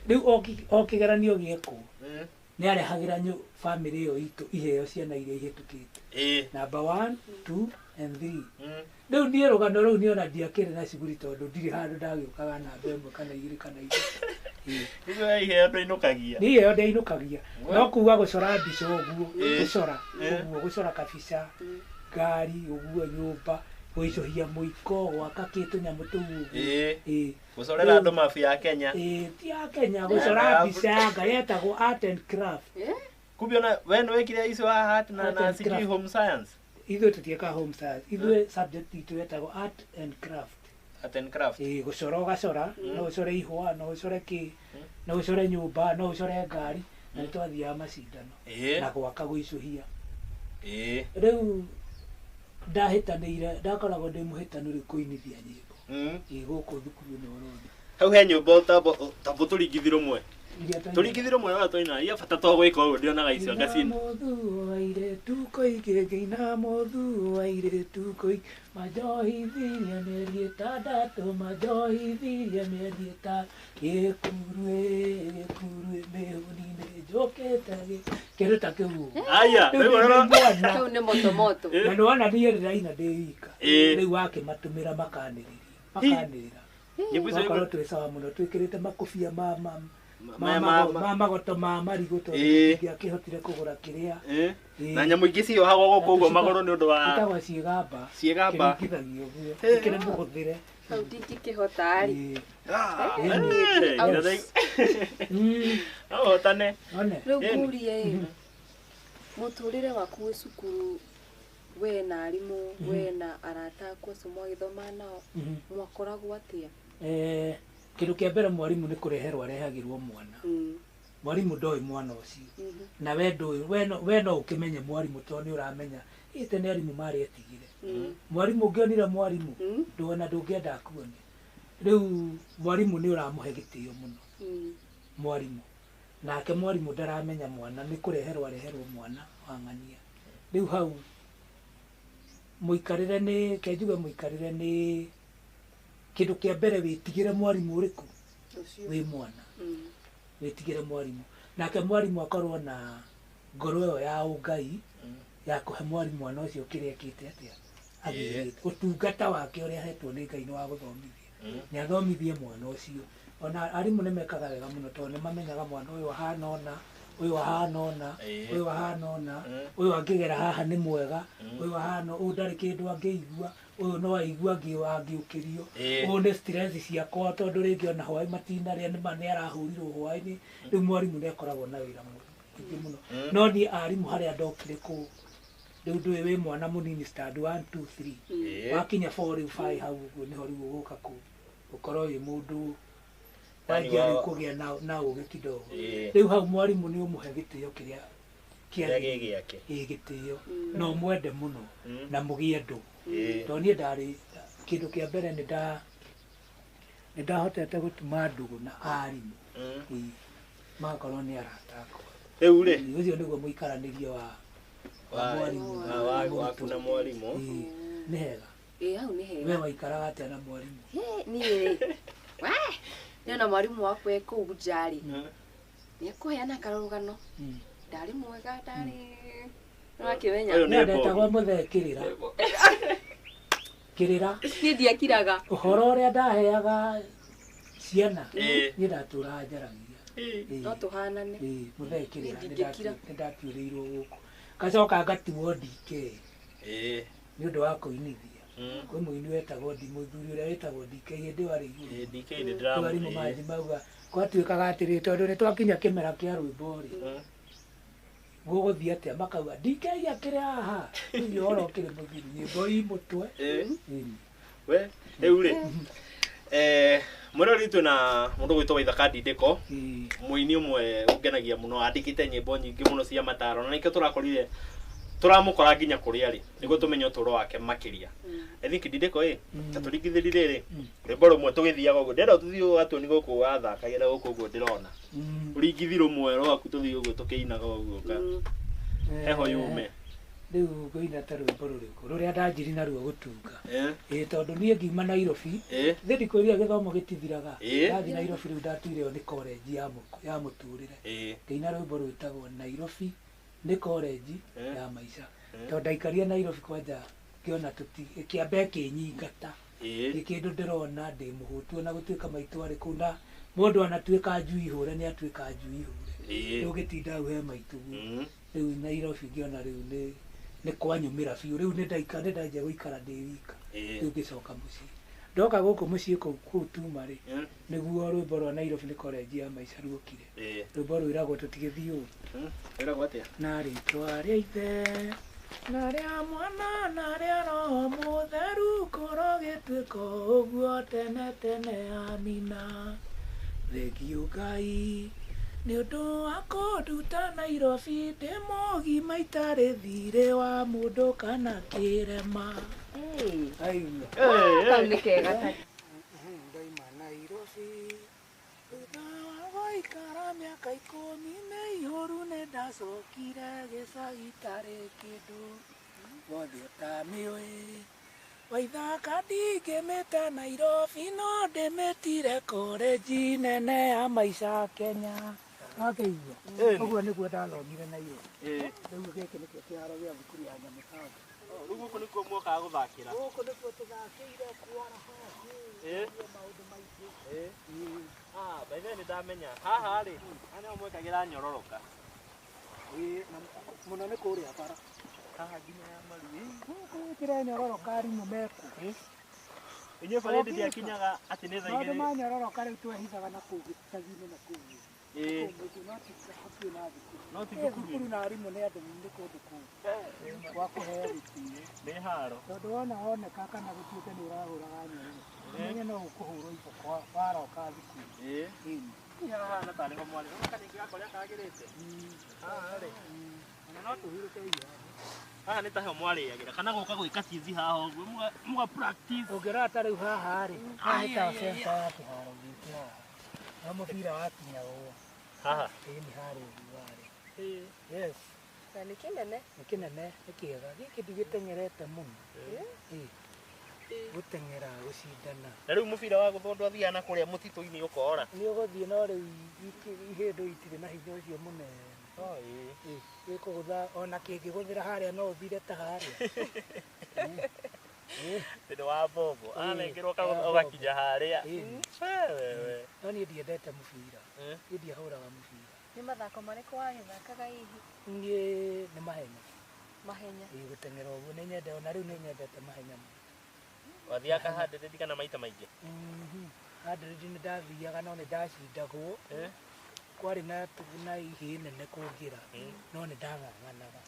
Rĩu o kĩgeranio gĩekwo, nĩarehagĩra bamĩrĩ ĩyo itũ iheo ciana iria ihĩtũkĩte. Number 1, 2 and 3. Rĩu niĩ rũgano rũu niĩ ona ndiakĩrĩ na cuguri tondũ ndirĩ handũ ndagĩũkaga namba ĩmwe kana igĩrĩ kana ithatũ. Nĩguo iheo ndũinũkagia. Niĩ iheo ndĩinũkagia. No kuga gũcora mbica ũguo, gũcora ũguo, gũcora kabica, ngari ũguo, nyũmba, gũicũhia mũiko, gwaka kĩ tũnyamũ tũu ũguo. Gũcorera andũ mabu ya Kenya. Ti ya Kenya, gũcora mbica ngari yetagwo art and craft. Kumbe ona we nĩwekire icio wa art na sijui home science. Ithuĩ tũtiĩkaga home science. Ithuĩ subject itũ yetagwo art and craft. Art and craft. Gũcora ũgacora, no ũcore ihũa, no ũcore kĩ, no ũcore nyũmba, no ũcore ngari, na nĩ twathiaga macindano. Na gwaka gũicũhia. Rĩu ndahĩtanĩire, ndakoragwo ndĩ mũhĩtanu rĩu kũinithia nyĩmbo. Gũkũ thukuru ĩno ũrona. Hau he nyũmba tambo tũringithie rũmwe. Tũringithie rũmwe rũrĩa twaina, iria bata to gwĩka ũguo ndionaga icio ngacina. Mũthuo airĩtu koige ngĩina mũthuo airĩtu koige majohithirie mĩeri ĩtandatũ majohithirie mĩeri ĩtandatũ gĩkurue gĩkurue mĩhũni-inĩ njũkĩte kĩndũ ta kĩu ũguo. Aya, rĩu kĩu nĩ moto moto. Na nĩwona niĩ ndĩraina ndĩ wika. Rĩu wakĩmatũmĩra makanĩrĩra. Twakorwo twĩ sawa mũno twĩkĩrĩte makobia ma magoto ma marigũ tondũ ndingĩakĩhotire kũgũra kĩrĩa. Na nyamũ ingĩ ciohagwo gũkũ ũguo magũrũ nĩ ũndũ wa ĩtagwo ciĩgamba. Ciĩgamba. Kĩringithagio ũguo. Gĩkĩrĩ mũhũthĩre. Hau ndingĩkĩhota rĩ. No ũhotane. Rĩu ngũrie ĩ, mũtũrĩre waku wĩ cukuru we na arimũ, we na arata aku acio mwagĩthoma nao, mwakoragwo atĩa? Kĩndũ kĩa mbere mwarimũ nĩ kũreherwo arehagĩrwo mwana. Mwarimũ ndoĩ mwana ũcio. Na we ndũĩ, we no ũkĩmenye mwarimũ tondũ nĩ ũramenya ĩ tene arimũ marĩ etigire. Mwarimu ũngĩonire mwarimu ndũona ndũngĩenda akuone. Rĩu mwarimu nĩ ũramũhe gĩtĩo mũno. Mwarimu nake mwarimu ndaramenya mwana nĩ kũreherwo areherwo mwana wa ng'ania. Rĩu hau mũikarĩre nĩ kenjuge mũikarĩre nĩ kĩndũ kĩa mbere wĩtigĩre mwarimu ũrĩkũ wĩ mwana. Wĩtigĩre mwarimu nake mwarimu akorwo na ngoro ĩyo ya ũngai ya kũhe mwarimu mwana ũcio kĩrĩa ekĩte atĩa agĩrĩte ũtungata wake ũrĩa ahetwo nĩ Ngai nĩ wa gũthomithia nĩ athomithie mwana ũcio. Ona arimũ nĩ mekaga wega mũno tondũ nĩ mamenyaga mwana ũyũ ahana ũna, ũyũ ahana ũna, ũyũ ahana ũna, ũyũ angĩgera haha nĩ mwega, ũyũ ahana ũyũ ndarĩ kĩndũ angĩigua, ũyũ no aigua angĩũkĩrio, ũyũ nĩ stress ciakwa tondũ rĩngĩ ona hwaĩ matinarĩa nĩ ma nĩ arahũrirwo hwaĩ-inĩ. Rĩu mwarimũ nĩ akoragwo na wĩra mũingĩ mũno. No niĩ arimũ harĩa ndokire kũu rĩu ndũĩ wĩ mwana mũnini stand 1 2 3 wakinya 4 rĩu 5 hau ũguo nĩho rĩu ũgũka kũu ũkorwo wĩ mũndũ wanjia rĩu kũgĩa na ũgĩ kidogo. Rĩu hau mwarimũ nĩ ũmũhe gĩtĩo kĩrĩa gĩake gĩtĩo na ũmwende mũno na mũgĩe ndũgũ. Tondũ niĩ ndarĩ kĩndũ kĩa mbere nĩ ndahotete gũtuma ndũgũ na arimũ magakorwo nĩ arata akwa. Rĩu rĩ ũcio nĩguo mũikaranĩrie wa mwarimu waku na mwarimu nĩ hega. Hau nĩ hega. We waikaraga atĩa na mwarimu? Niĩ rĩ nĩona mwarimu wakwa e kũu nja rĩ nĩ ekũheana karũgano ndarĩ mwega ndarĩ nĩwakĩmenya ndetagwo mũthee kĩrĩra kĩrĩra niĩ ndiakiraga ũhoro ũrĩa ndaheaga ciana niĩ ndatũraga njaragia no tũhanane. Mũthee kĩrĩra nĩ ndatuĩrĩirwo gũkũ ngacoka ngatuo DK nĩ ũndũ wa kũinithia. Kwĩ mũini wetagwo mũthuri ũrĩa wĩtagwo DK hĩndĩ ĩyo arĩ igũrũ. Arimũ manji mauga gwatuĩkaga atĩrĩ tondũ nĩ twakinya kĩmera kĩa rwĩmbo rĩ gũgũthiĩ atĩa makauga DK akĩrĩ haha ũcio ũhoro ũkĩrĩ mũthiru nyĩmbo i mũtwe. We rĩu rĩ mwĩrori witũ na mũndũ ũgwĩtwo Waithaka Ndindĩko mũini ũmwe ũngenagia mũno andĩkĩte nyĩmbo nyingĩ mũno cia mataro na nĩkĩo tũrakorire tũramũkora nginya kũrĩa rĩ nĩguo tũmenye ũtũũro wake makĩria. I think Ndindĩko ĩ ta tũringithĩrie rĩ rwĩmbo rũmwe tũgĩthiaga ũguo ndĩrenda tũthiĩ ũgatũoni gũkũ wathakagĩra gũkũ ũguo ndĩrona ũringithi rũmwe rwaku tũthiĩ ũguo tũkĩinaga ũguo ka heho yume. Rĩu ngũina ta rwĩmbo rũrĩkũ rũrĩa ndanjiri naruo gũtunga tondũ niĩ ngiuma Nairobi thĩ ndikwĩrire gĩthomo gĩtithiraga ndathiĩ Nairobi rĩu ndatuire ĩyo nĩ college ya mũtũrĩre ngĩina rwĩmbo rwĩtagwo Nairobi nĩ college ya maica tondũ ndaikarire Nairobi kwanja ngĩona kĩambe kĩnyingata nĩ kĩndũ ndĩrona ndĩ mũhũtu ona gũtuĩka maitũ arĩ kũu na mũndũ anatuĩka njui hũre nĩ atuĩka njui hũre rĩu gĩtinda hau he maitũ rĩu Nairobi ngĩona rĩu nĩ kwanyumĩra biũ rĩu nĩ ndanjia gũikara ndĩ wika rĩu ngĩcoka mũciĩ ndoka gũkũ mũciĩ kũu tuma rĩ nĩguo rwĩmbo rwa Nairobi nĩ college ya maica ruokire rwĩmbo rwĩragwo tũtigĩthiĩ ũru rwĩragwo atĩa na rĩtwa rĩa ithe na rĩa mwana na rĩa roho mũtheru kũrogĩtuĩka ũguo tene tene amina. Thengiũ Ngai nĩ ũndũ wa kũnduta Nairobi ndĩ mũgima itarĩ thirĩ wa mũndũ kana kĩrema. Kau nĩ kega ta Ndaima Nairobi thutha wa gũikara mĩaka ikũmi mĩihũru nĩ ndacokire gĩcagi itarĩ kĩndũ wothe ũtamĩũĩ Waithaka ndingĩmĩta Nairobi no ndĩmĩtire koreji nene ya maica Kenya. Wakĩigua ũguo nĩguo ndathomire Nairobi. Rĩu gĩkĩ nĩkĩo kĩharo gĩa thukuru ya Nyamũthanga. Rĩu gũkũ nĩkuo mwokaga gũthakĩra? Gũkũ nĩkuo tũthakĩire kwaraha maũndũ maingĩ. By the way nĩ ndamenya haha rĩ haha nĩho mwekagĩra nyororoka. Mũno nĩ kũrĩa bara haha nginya ya maru gũkũ gwĩkĩra nyororoka arimũ mekuo. Inyuĩ barĩndi ndiakinyaga atĩ nĩ thaa igĩrĩ. Maũndũ ma nyororoka rĩu twehithaga na kũu gĩcagi-inĩ na kũu no ti hakuhĩ na thukuru. No ti thukuru. Thukuru na arimũ nĩ andũ nĩ kũndũ kũu gwa kũheo gĩtĩo. Nĩ haro. Tondũ wona woneka kana gũtuĩke nĩ ũrahũraga nyororoka ũmenye no ũkũhũrwo iboko waroka thukuru. Haha na tarĩ ho mwarĩ ũroka ningĩ gakorĩa kagĩrĩte. Haha rĩ ona no tũhurũke irio haha. Haha nĩ taho mwarĩagĩra kana gũka gwĩka tizi haha ũguo muga practice. Ũngĩrora ta rĩu haha rĩ, haha nĩ ta center ya kĩharo gĩkĩ haha. Na mũbira wakinya ũũ. Haha. Ĩĩ nĩ harĩa ũguo harĩ. Yes. Na nĩ kĩnene. Nĩ kĩnene, nĩ kĩega. Gĩkĩ ndigĩteng'erete mũno. Ĩĩ. Gũteng'era gũcindana. Na rĩu mũbira wa gũthwo ndwathiaga na kũrĩa mũtitũ-inĩ ũkora. Nĩ ũgũthiĩ no rĩu ihĩndũ itirĩ na hinya ũcio mũnene. Ĩĩ. Gĩkũgũtha ona kĩngĩgũthĩra harĩa no ũthire ta harĩa. Thĩinĩ wa bobo. Anengerwo ũgakinya harĩa. Wewe. No niĩ ndiendete mũbira. Niĩ ndiahũraga mũbira. Nĩ mathako marĩkũ wagĩthakaga hihi? Niĩ nĩ mahenya. Mahenya. Ĩĩ gũteng'era ũguo nĩ nyendete ona rĩu nĩ nyendete mahenya mũno. Wathiaga 100 kana maita maingĩ? 100 nĩ ndathiaga no nĩ ndacindagwo. Kwarĩ na ihĩĩ nene kũngĩra no nĩ ndang'ang'anaga.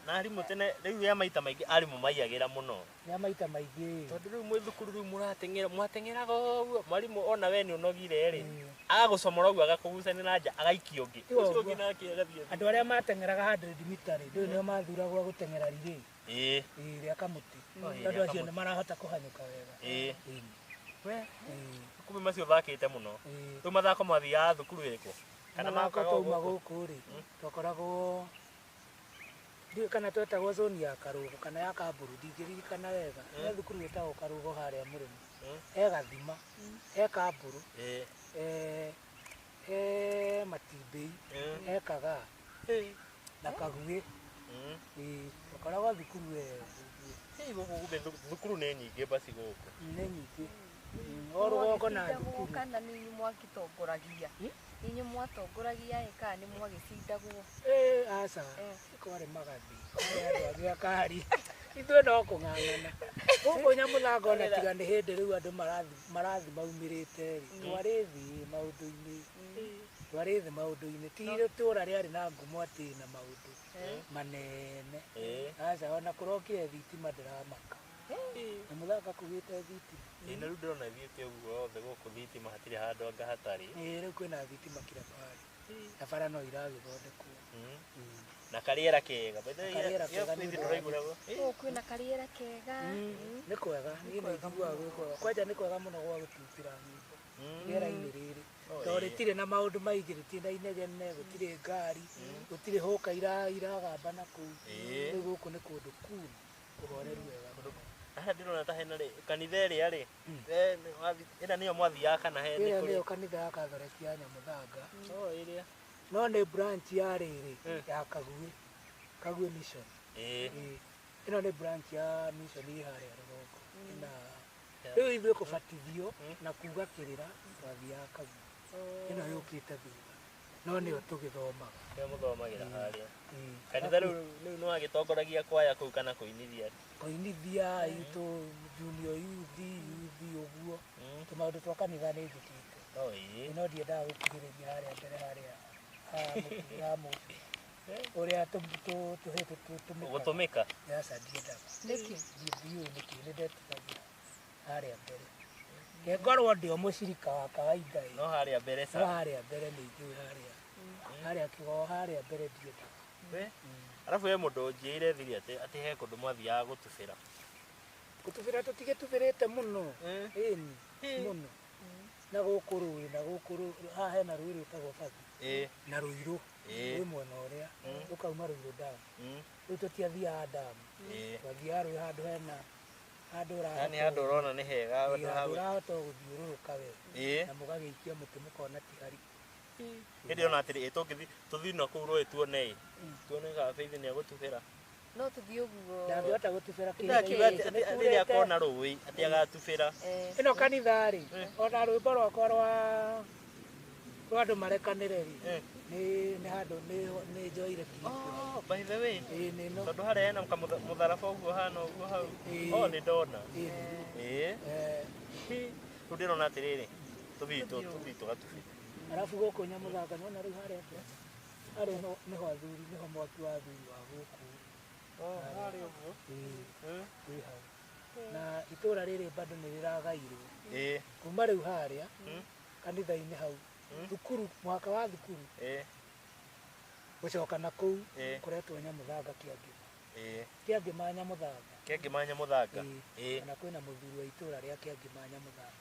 Na arimũ tene rĩu ya maita maingĩ arimũ maiyagĩra mũno. Ya maita maingĩ. Tondũ rĩu mwĩ thukuru rĩu mũrateng'era mwateng'eraga ũguo mwarimũ ona we nĩ ũnogire rĩ agagũcomora ũguo agakũgucania na nja agaikia ũngĩ. Ũcio ũngĩ nake agathiĩ. Andũ arĩa mateng'eraga 100 mita rĩ ndũĩ nĩo mathuragwo gũteng'era relay. Ĩĩ. Ĩĩ rĩa kamũtĩ. Tondũ acio nĩ marahota kũhanyũka wega. Ĩĩ. We. Kumbe macio thakĩte mũno. Rĩu mathako mathiaga thukuru ĩrĩkũ? Kana mathako twauma gũkũ rĩ twakoragwo ndiũĩ kana twetagwo zone ya Karũgũ kana ya Kamburu ndingĩririkana wega. He thukuru ĩtagwo Karũgũ harĩa Mũrĩmo. He Gathima, he Kamburu, he Matimbĩi, he Kagaa na Kaguĩ. Ĩĩ twakoragwo thukuru ĩyo. Gũkũ kumbe thukuru nĩ nyingĩ basi gũkũ. Nĩ nyingĩ. O rũgongo na thukuru. Kana nĩ inyuĩ mwagĩtongoragia? Inyuĩ mwatongoragia ĩ kana nĩ mwagĩcindagwo? Ĩĩ aca, kwarĩ magathi. Kwarĩ andũ angĩ akari. Ithuĩ no kũng'ang'ana. Gũkũ Nyamũthanga ona tiga nĩ hĩndĩ rĩu andũ marathi maumĩrĩte rĩ, twarĩ thĩ maũndũ-inĩ. Twarĩ thĩ maũndũ-inĩ. Ti itũũra rĩarĩ na ngumo atĩ na maũndũ manene. Aca ona kũrokire thitima ndĩramaka. Nyamũthanga kũgĩte thitima. Ĩĩ na rĩu ndĩrona thiĩte ũguo yothe gũkũ thitima hatirĩ handũ anga hatarĩ. Ĩĩ rĩu kwĩna thitima kila pahali. Na bara no iragĩthondekwo. Na karĩera kega. Karĩera kega nĩ Gũkũ kwĩna karĩera kega. Nĩ kwega, niĩ nĩ njiguaga gwĩ kwega. Kwanja nĩ kwega mũno gwa gũtutĩra nyĩmbo. Rĩera-inĩ rĩrĩ. Tondũ rĩtirĩ na maũndũ maingĩ, rĩtirĩ na inegene, gũtirĩ ngari, gũtirĩ hũka iragamba na kũu. Rĩu gũkũ nĩ kũndũ cool, kũhoreru wega mũno. Haha ndĩrona ta hena rĩ kanitha ĩrĩa rĩ ĩrĩa nĩyo mwathiaga kana he nĩ Ĩrĩa kũrĩ? nĩyo kanitha ya Katholeki ya Nyamũthanga. Ĩrĩa. No nĩ branch ya rĩrĩ ya Kaguĩ, Kaguĩ Mission. Ĩĩ. Ĩno nĩ branch ya mission ĩ harĩa rũgongo. Ĩna rĩu ithuĩ kũbatithio na kuga kĩrĩra twathiaga Kaguĩ. Ĩno yũkĩte thutha. No nĩyo tũgĩthomaga. Nĩyo mũthomagĩra harĩa. Kanitha rĩu nĩ wagĩtongoragia kwaya kũu kana kũinithia? Kũinithia itũ junior youth, youth ũguo. Tũmaũndũ twa kanitha nĩ njĩkĩte. Ĩĩ. No ndiendaga gũkuhĩrĩria harĩa mbere harĩa ha mũtu. Ũrĩa tũmĩkaga. Gũtũmĩka? Aca ndiendaga. Nĩkĩ? Ndiũĩ nĩkĩ, nĩ ndetigagĩra harĩa mbere. Ngorwo ndĩ o mũcirika wa kawaida ĩ. No harĩa mbere No harĩa mbere nĩ njũĩ harĩa. Harĩa kĩgoo harĩa mbere ndiendaga. Arabu he mũndũ ũnjĩire thiri atĩ he kũndũ mwathiaga gũtubĩra. Gũtubĩra tũtigĩtubĩrĩte mũno. Ĩni mũno. Na gũkũ rũĩ, na gũkũ rũĩ, haha hena rũĩ rwĩtagwo Bathi. Na Rũirũ. Rwĩ mwena ũrĩa, rũkauma Rũirũ damu. Rĩu tũtiathiaga damu. Twathiaga rũĩ handũ hena handũ ũrahota. Yaani handũ ũrona nĩ hega handũ ũrahota gũthiũrũrũka wega. Na mũgagĩikia mũtĩ mũkona ti hariku. Hĩndĩ ona atĩrĩ tũngĩthiĩ tũthiĩ na kũu rũĩ tuone ĩ. Tuone kana Faith nĩ egũtubĩra. No tũthiĩ ũguo. Ndangĩhota gũtubĩra kĩndũ. Ndakiuga atĩ rĩrĩa akona rũĩ atĩ agatubĩra. Ĩno kanitha rĩ, ona rwĩmbo rwakwa rwa andũ marekanĩre rĩ, nĩ handũ nĩ njoire clip. Oh, by the way. Ĩĩ nĩ ĩno. Tondũ harĩa hena mũtharaba ũguo hana ũguo hau. Oh, nĩ ndona. Ĩĩ. Rĩu ndĩrona atĩrĩrĩ, tũthiĩ tũgatubĩre. Arabu gũkũ Nyamũthanga nĩwona rĩu harĩa atĩa? Harĩa nĩho athuri, nĩho mwaki wa athuri wa gũkũ. Harĩa ũguo. Ĩĩ. Wĩ hau. Na itũũra rĩrĩ bado nĩ rĩragairwo. Ĩĩ. Kuma rĩu harĩa kanitha-inĩ hau thukuru, mwaka wa thukuru. Ĩĩ. Gũcoka na kũu kũretwo Nyamũthanga Kĩangĩma. Kĩangĩ ma Nyamũthanga. Kĩangĩ ma Nyamũthanga. Ona kwĩna mũthuri wa itũra rĩa Kĩangĩ ma Nyamũthanga.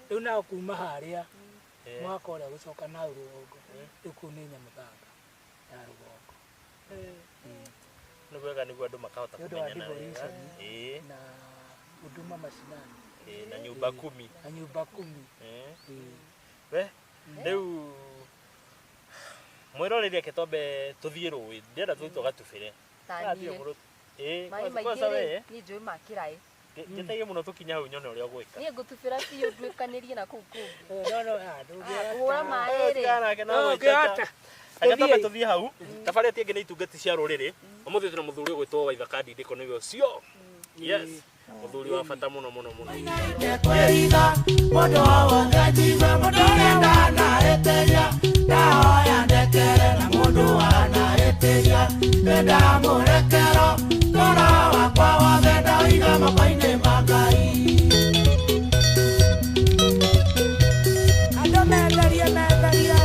Rĩu nao kuma harĩa mwaka ũrĩa gũcoka nau rũgongo, rĩu kũu nĩ Nyamũthanga ya rũgongo. Nĩ wega nĩguo andũ makahota Nĩ ũndũ wa kũmenyana wega. devolution na huduma mashinani. Na nyumba kumi. Na nyumba kumi. We rĩu mwĩroreri reke twambe tũthiĩ rũĩ, ndĩrenda tũthiĩ tũgatubĩre. Maĩ maingĩ rĩ, niĩ njũĩ ma kĩraĩ. Njĩtagie mũno tũkinya hau nyone ũrĩa ũgwĩka. Niĩ ngũtubĩra biũ nduĩkanĩrie na kũu kũngĩ. No no ndũngĩhota. Kũhũra maĩ rĩ. Ndũngĩhota. Reke twambe tũthiĩ hau. Tabarĩra ĩngĩ nĩ itungati cia rũrĩrĩ. Ũmũthĩ twĩna mũthuri ũgwĩtwo Waithaka Ndindĩko nĩwe ũcio. Yes. Mũthuri wa bata mũno mũno mũno. Mũndũ o wothe njigue mũndũ ũrĩa ndanahĩtĩria, ndahoya ndekere na mũndũ wanahĩtĩria, nĩndamũrekera ngoro wakwa wothe ndaũiga moko-inĩ ma Ngai. Andũ metharie metharie.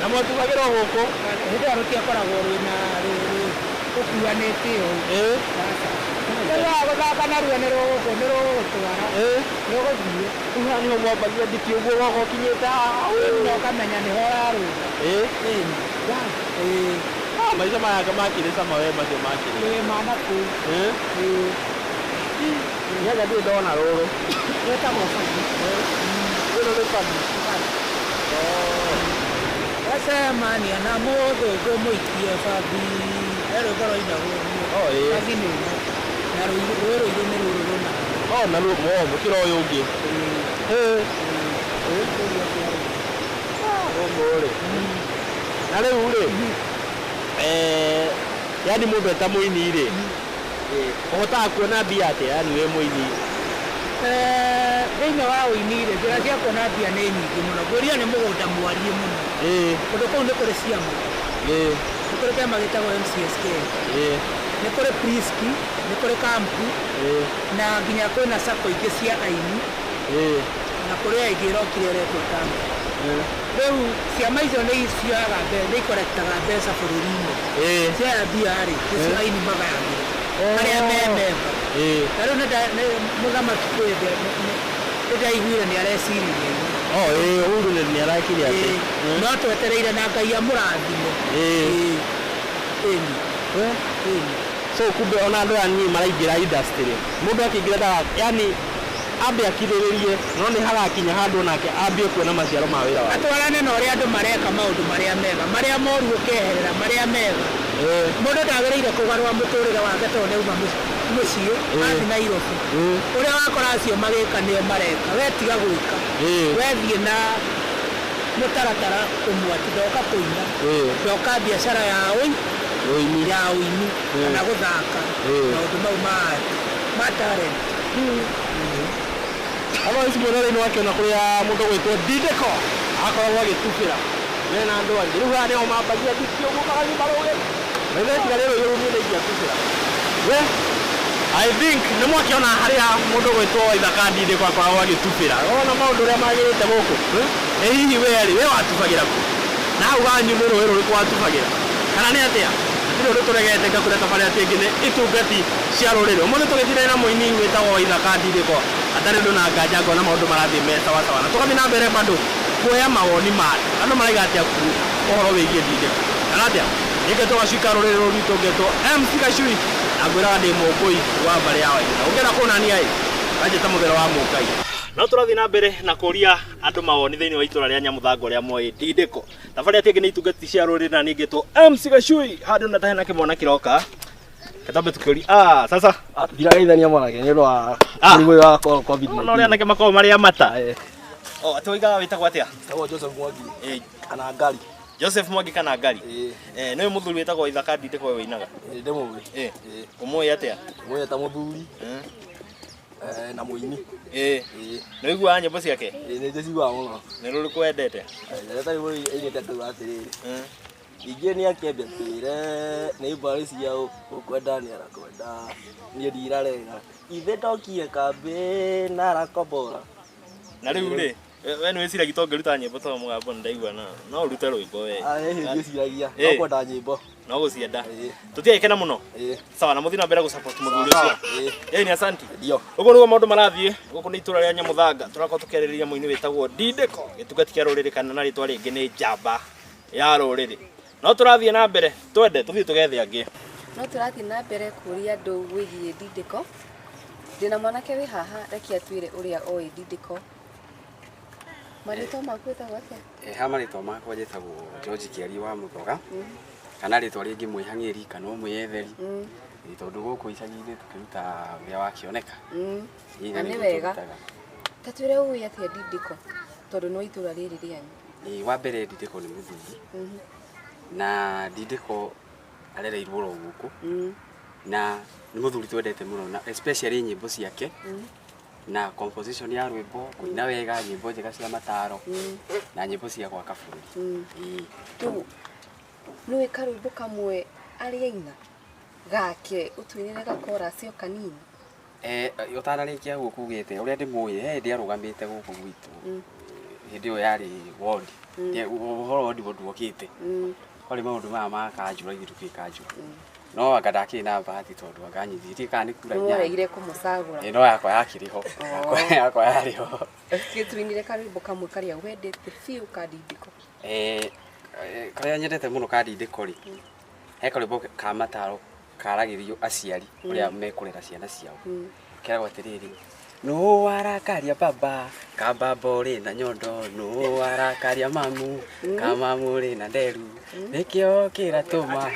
Na mwatugagĩra gũkũ hĩndĩ ĩyo rũtiakoragwo rwĩna rũkuanĩte ũũ. Rĩu gũthaka naruo nĩ rũgũgũtwara, rũgũthiĩ. Rĩu haha nĩho mwambagia nditi ũguo woka ũkinyĩte haha. Na ũkamenya nĩho ũrarũga. Maica maya anga makĩrĩ cama we macio makĩrĩ. Ĩĩ ma nakũu. Nĩ anga ndirĩ ndona rũrũ. Rwĩtagwo bathi. Rũrũ nĩ bathi. Wacemania na mũthũngũ mũikie bathi. He rwĩmbo rwainagwo ũguo. Bathi nĩ ĩno. Na rũĩ rũirũ nĩ rũrũ rũna. Na ruo mũkĩra ũyũ ũngĩ. Gũkũ rĩ. Na rĩu rĩ, yani mũndũ eta mũini rĩ, ũhotaga kuona mbia atĩa yani wĩ mũini? Thĩinĩ wa ũini rĩ, njĩra cia kuona mbia nĩ nyingĩ mũno. Ngwĩria nĩ mũgũnda mwariĩ mũno. Kũndũ kũu nĩ kũrĩ ciama. Nĩ kũrĩ kĩama gĩtagwo MCSK. Nĩ kũrĩ Priski, nĩ kũrĩ kampu, na nginya kwĩna sacco ingĩ cia aini, na kũrĩ aingĩ ĩrokire ĩretwo kampu. Rĩu ciama icio nĩ cioyaga mbeca, nĩ ikorektaga mbeca bũrũri-inĩ. Cioya mbia rĩ, nĩcio aini magayagĩra arĩa me memba. Na rĩu mũthamaki kwĩnde nĩ ndaiguire nĩ areciririe ũguo. Uhuru nĩ arakire atĩ. No twetereire na Ngai amũrathime. So kumbe ona andũ aya niĩ maraingĩra industry. Mũndũ akĩingĩra ndaga, yani ambe akirĩrĩrie, no nĩ harakinya handũ nake ambie kuona maciaro ma wĩra wake. Atwarane na ũrĩa andũ mareka maũndũ marĩa mega, marĩa moru ũkeherera, marĩa mega. Mũndũ ndagĩrĩire kũgarũra mũtũrĩre wake tondũ nĩ auma mũciĩ, athiĩ Nairobi. Ũrĩa wakora acio magĩka nĩo mareka, we tiga gwĩka. We thiĩ na mũtaratara ũmwe atĩ ndoka kũina, ndoka biacara ya ũini, ya ũini kana gũthaka, maũndũ mau ma talent. Otherwise mwena-inĩ wake ona kũrĩa mũndũ ũgwĩtwo Ndindĩko akoragwo agĩtubĩra mena andũ angĩ. Rĩu haha nĩho mambagia nditi ũguo magathiĩ marũgĩte. Maithe tiga rĩrĩ rũirũ niĩ nĩingĩatubĩra. We I think nĩ mwakĩona harĩa mũndũ ũgwĩtwo Waithaka Ndindĩko akoragwo agĩtubĩra. Wona maũndũ ũrĩa magĩrĩte gũkũ. Ĩ hihi we rĩ, we watubagĩra kũ? Na hau hanyu nĩ rũĩ rũrĩkũ watubagĩra? Kana nĩ atĩa? Hatirĩ ũndũ tũregete ngakũrĩa tabarĩra ĩngĩ nĩ itungati cia rũrĩrĩ. Ũmũthĩ tũgĩthiĩ na mũini wĩtagwo Waithaka Ndindĩko atarĩ ũndũ na nganja ngona maũndũ marathiĩ me sawa sawa. Na tũgathiĩ na mbere bado kuoya mawoni ma andũ. Andũ maraiga atĩa ũhoro wĩgiĩ Ndindĩko? Kana atĩa? Nĩngetwo Gacui ka rũrĩrĩ rũrũ rwitũ ngetwo MC Gacui na ngwĩraga ndĩ mũkũi wa mbarĩ ya Waithaka. Ũngĩenda kũnania ĩ, kanjĩta mũthero wa mũngai. No tũrathiĩ na mbere na kũria andũ mawoni thĩinĩ wa itũra rĩa Nyamũthanga ũrĩa moĩ Ndindĩko. Thabarĩ ĩngĩ nĩ itungati cia rũrĩrĩ na niĩ ngetwo MC Gacui handũ na tahena kĩmwana kĩroka. Katambe tukĩũria, sasa Ndirageithania mwanake nĩ ũndũ wa mũrimũ ũyũ wa COVID-19. No ũrĩa anake makoragwo marĩ a mata. Atĩ woigaga wĩtagwo atĩa? Wĩtagwo Joseph Mwangi. Kana Ngari. Joseph Mwangi kana Ngari? Nĩwe mũthuri wĩtagwo Waithaka Ndindĩko we wĩinaga? Ndĩmũĩ. Ũmũĩ atĩa? Ũmũĩ ta mũthuri. Na mũini. Nĩ ũiguaga nyĩmbo ciake? Nĩ ndĩciguaga mũno. Nĩ rũrĩkũ wendete? Ndendete rwĩmbo rũrĩa ainĩte akauga atĩrĩrĩ. Ningĩ nĩ akĩambia twĩre nĩ mbarĩ cia ũkwenda nĩ arakwenda niĩ ndirarega ithe ndokie kambĩ na arakombora. Na rĩu rĩ, we nĩ wĩciragia to ngĩruta nyĩmbo to mũgambo nĩ ndaigua na no ũrute rwĩmbo we. Ngĩciragia no kwenda nyĩmbo. No gũcienda. Tũtiagĩkena mũno. Sawa, na mũthiĩ na mbere gũsupport mũthuri ũcio. Ĩĩ ni asanti. Ndio. Ũguo nĩguo maũndũ marathiĩ gũkũ nĩ itũra rĩa Nyamũthanga. Tũrakorwo tũkĩarĩrĩria mũini wĩtagwo Ndindĩko, gĩtungati kĩa rũrĩrĩ kana na rĩtwa rĩngĩ nĩ njamba ya rũrĩrĩ. No tũrathiĩ na mbere, twende tũthiĩ tũgethe angĩ. No tũrathiĩ na mbere kũria andũ wĩgiĩ Ndindĩko. Ndĩna mwanake wĩ haha, reke atwĩre ũrĩa oĩ Ndindĩko. Marĩtwa maku wĩtagwo atĩa? Ha marĩtwa makwa njĩtagwo George Kĩarie wa Mũthoga, kana rĩtwa rĩngĩ mwĩhang'ĩri kana ũmwĩyetheri, tondũ gũkũ icagi-inĩ tũkĩruta ũrĩa wakĩoneka. Na nĩ wega. Ta twĩre ũĩ atĩa Ndindĩko, tondũ no itũra rĩrĩ rĩanyu. Wa mbere Ndindĩko nĩ mũthuri, na Ndindĩko arereirwo oro gũkũ, na nĩ mũthuri twendete mũno, na especially nyĩmbo ciake, na composition ya rwĩmbo, kũina wega, nyĩmbo njega cia mataro, na nyĩmbo cia gwaka bũrũri. Rĩu nĩũĩ karwĩmbo kamwe arĩ aina gake ũtũinĩre gakorasi o kanini? Ũtanarĩkia ũguo kugĩte ũrĩa ndĩmũĩ, he hĩndĩ arũgamĩte gũkũ gwitũ, hĩndĩ ĩyo yarĩ ward, ũhoro wa ward ndwokĩte, kwarĩ maũndũ maya ma kanjũra, ithuĩ tũkĩrĩ kanjũra, no anga ndakĩrĩ na bahati tondũ anga nyithitie kana nĩ kura inya. Nĩwaregire kũmũcagũra. No yakwa yakĩrĩ ho. Yakwa yarĩ ho. Gĩtũinĩre karwĩmbo kamwe karĩa wendete biũ ka Ndindĩko. Karĩa nyendete mũno ka Ndindĩko rĩ, he karwĩmbo ka mataro karagĩrio aciari ũrĩa mekũrera ciana ciao. Keragwo atĩrĩrĩ, nũ warakaria baba kababa ũrĩ na nyondo, nũ warakaria mamu kamamu ũrĩ na nderu, nĩkĩo kĩratũma.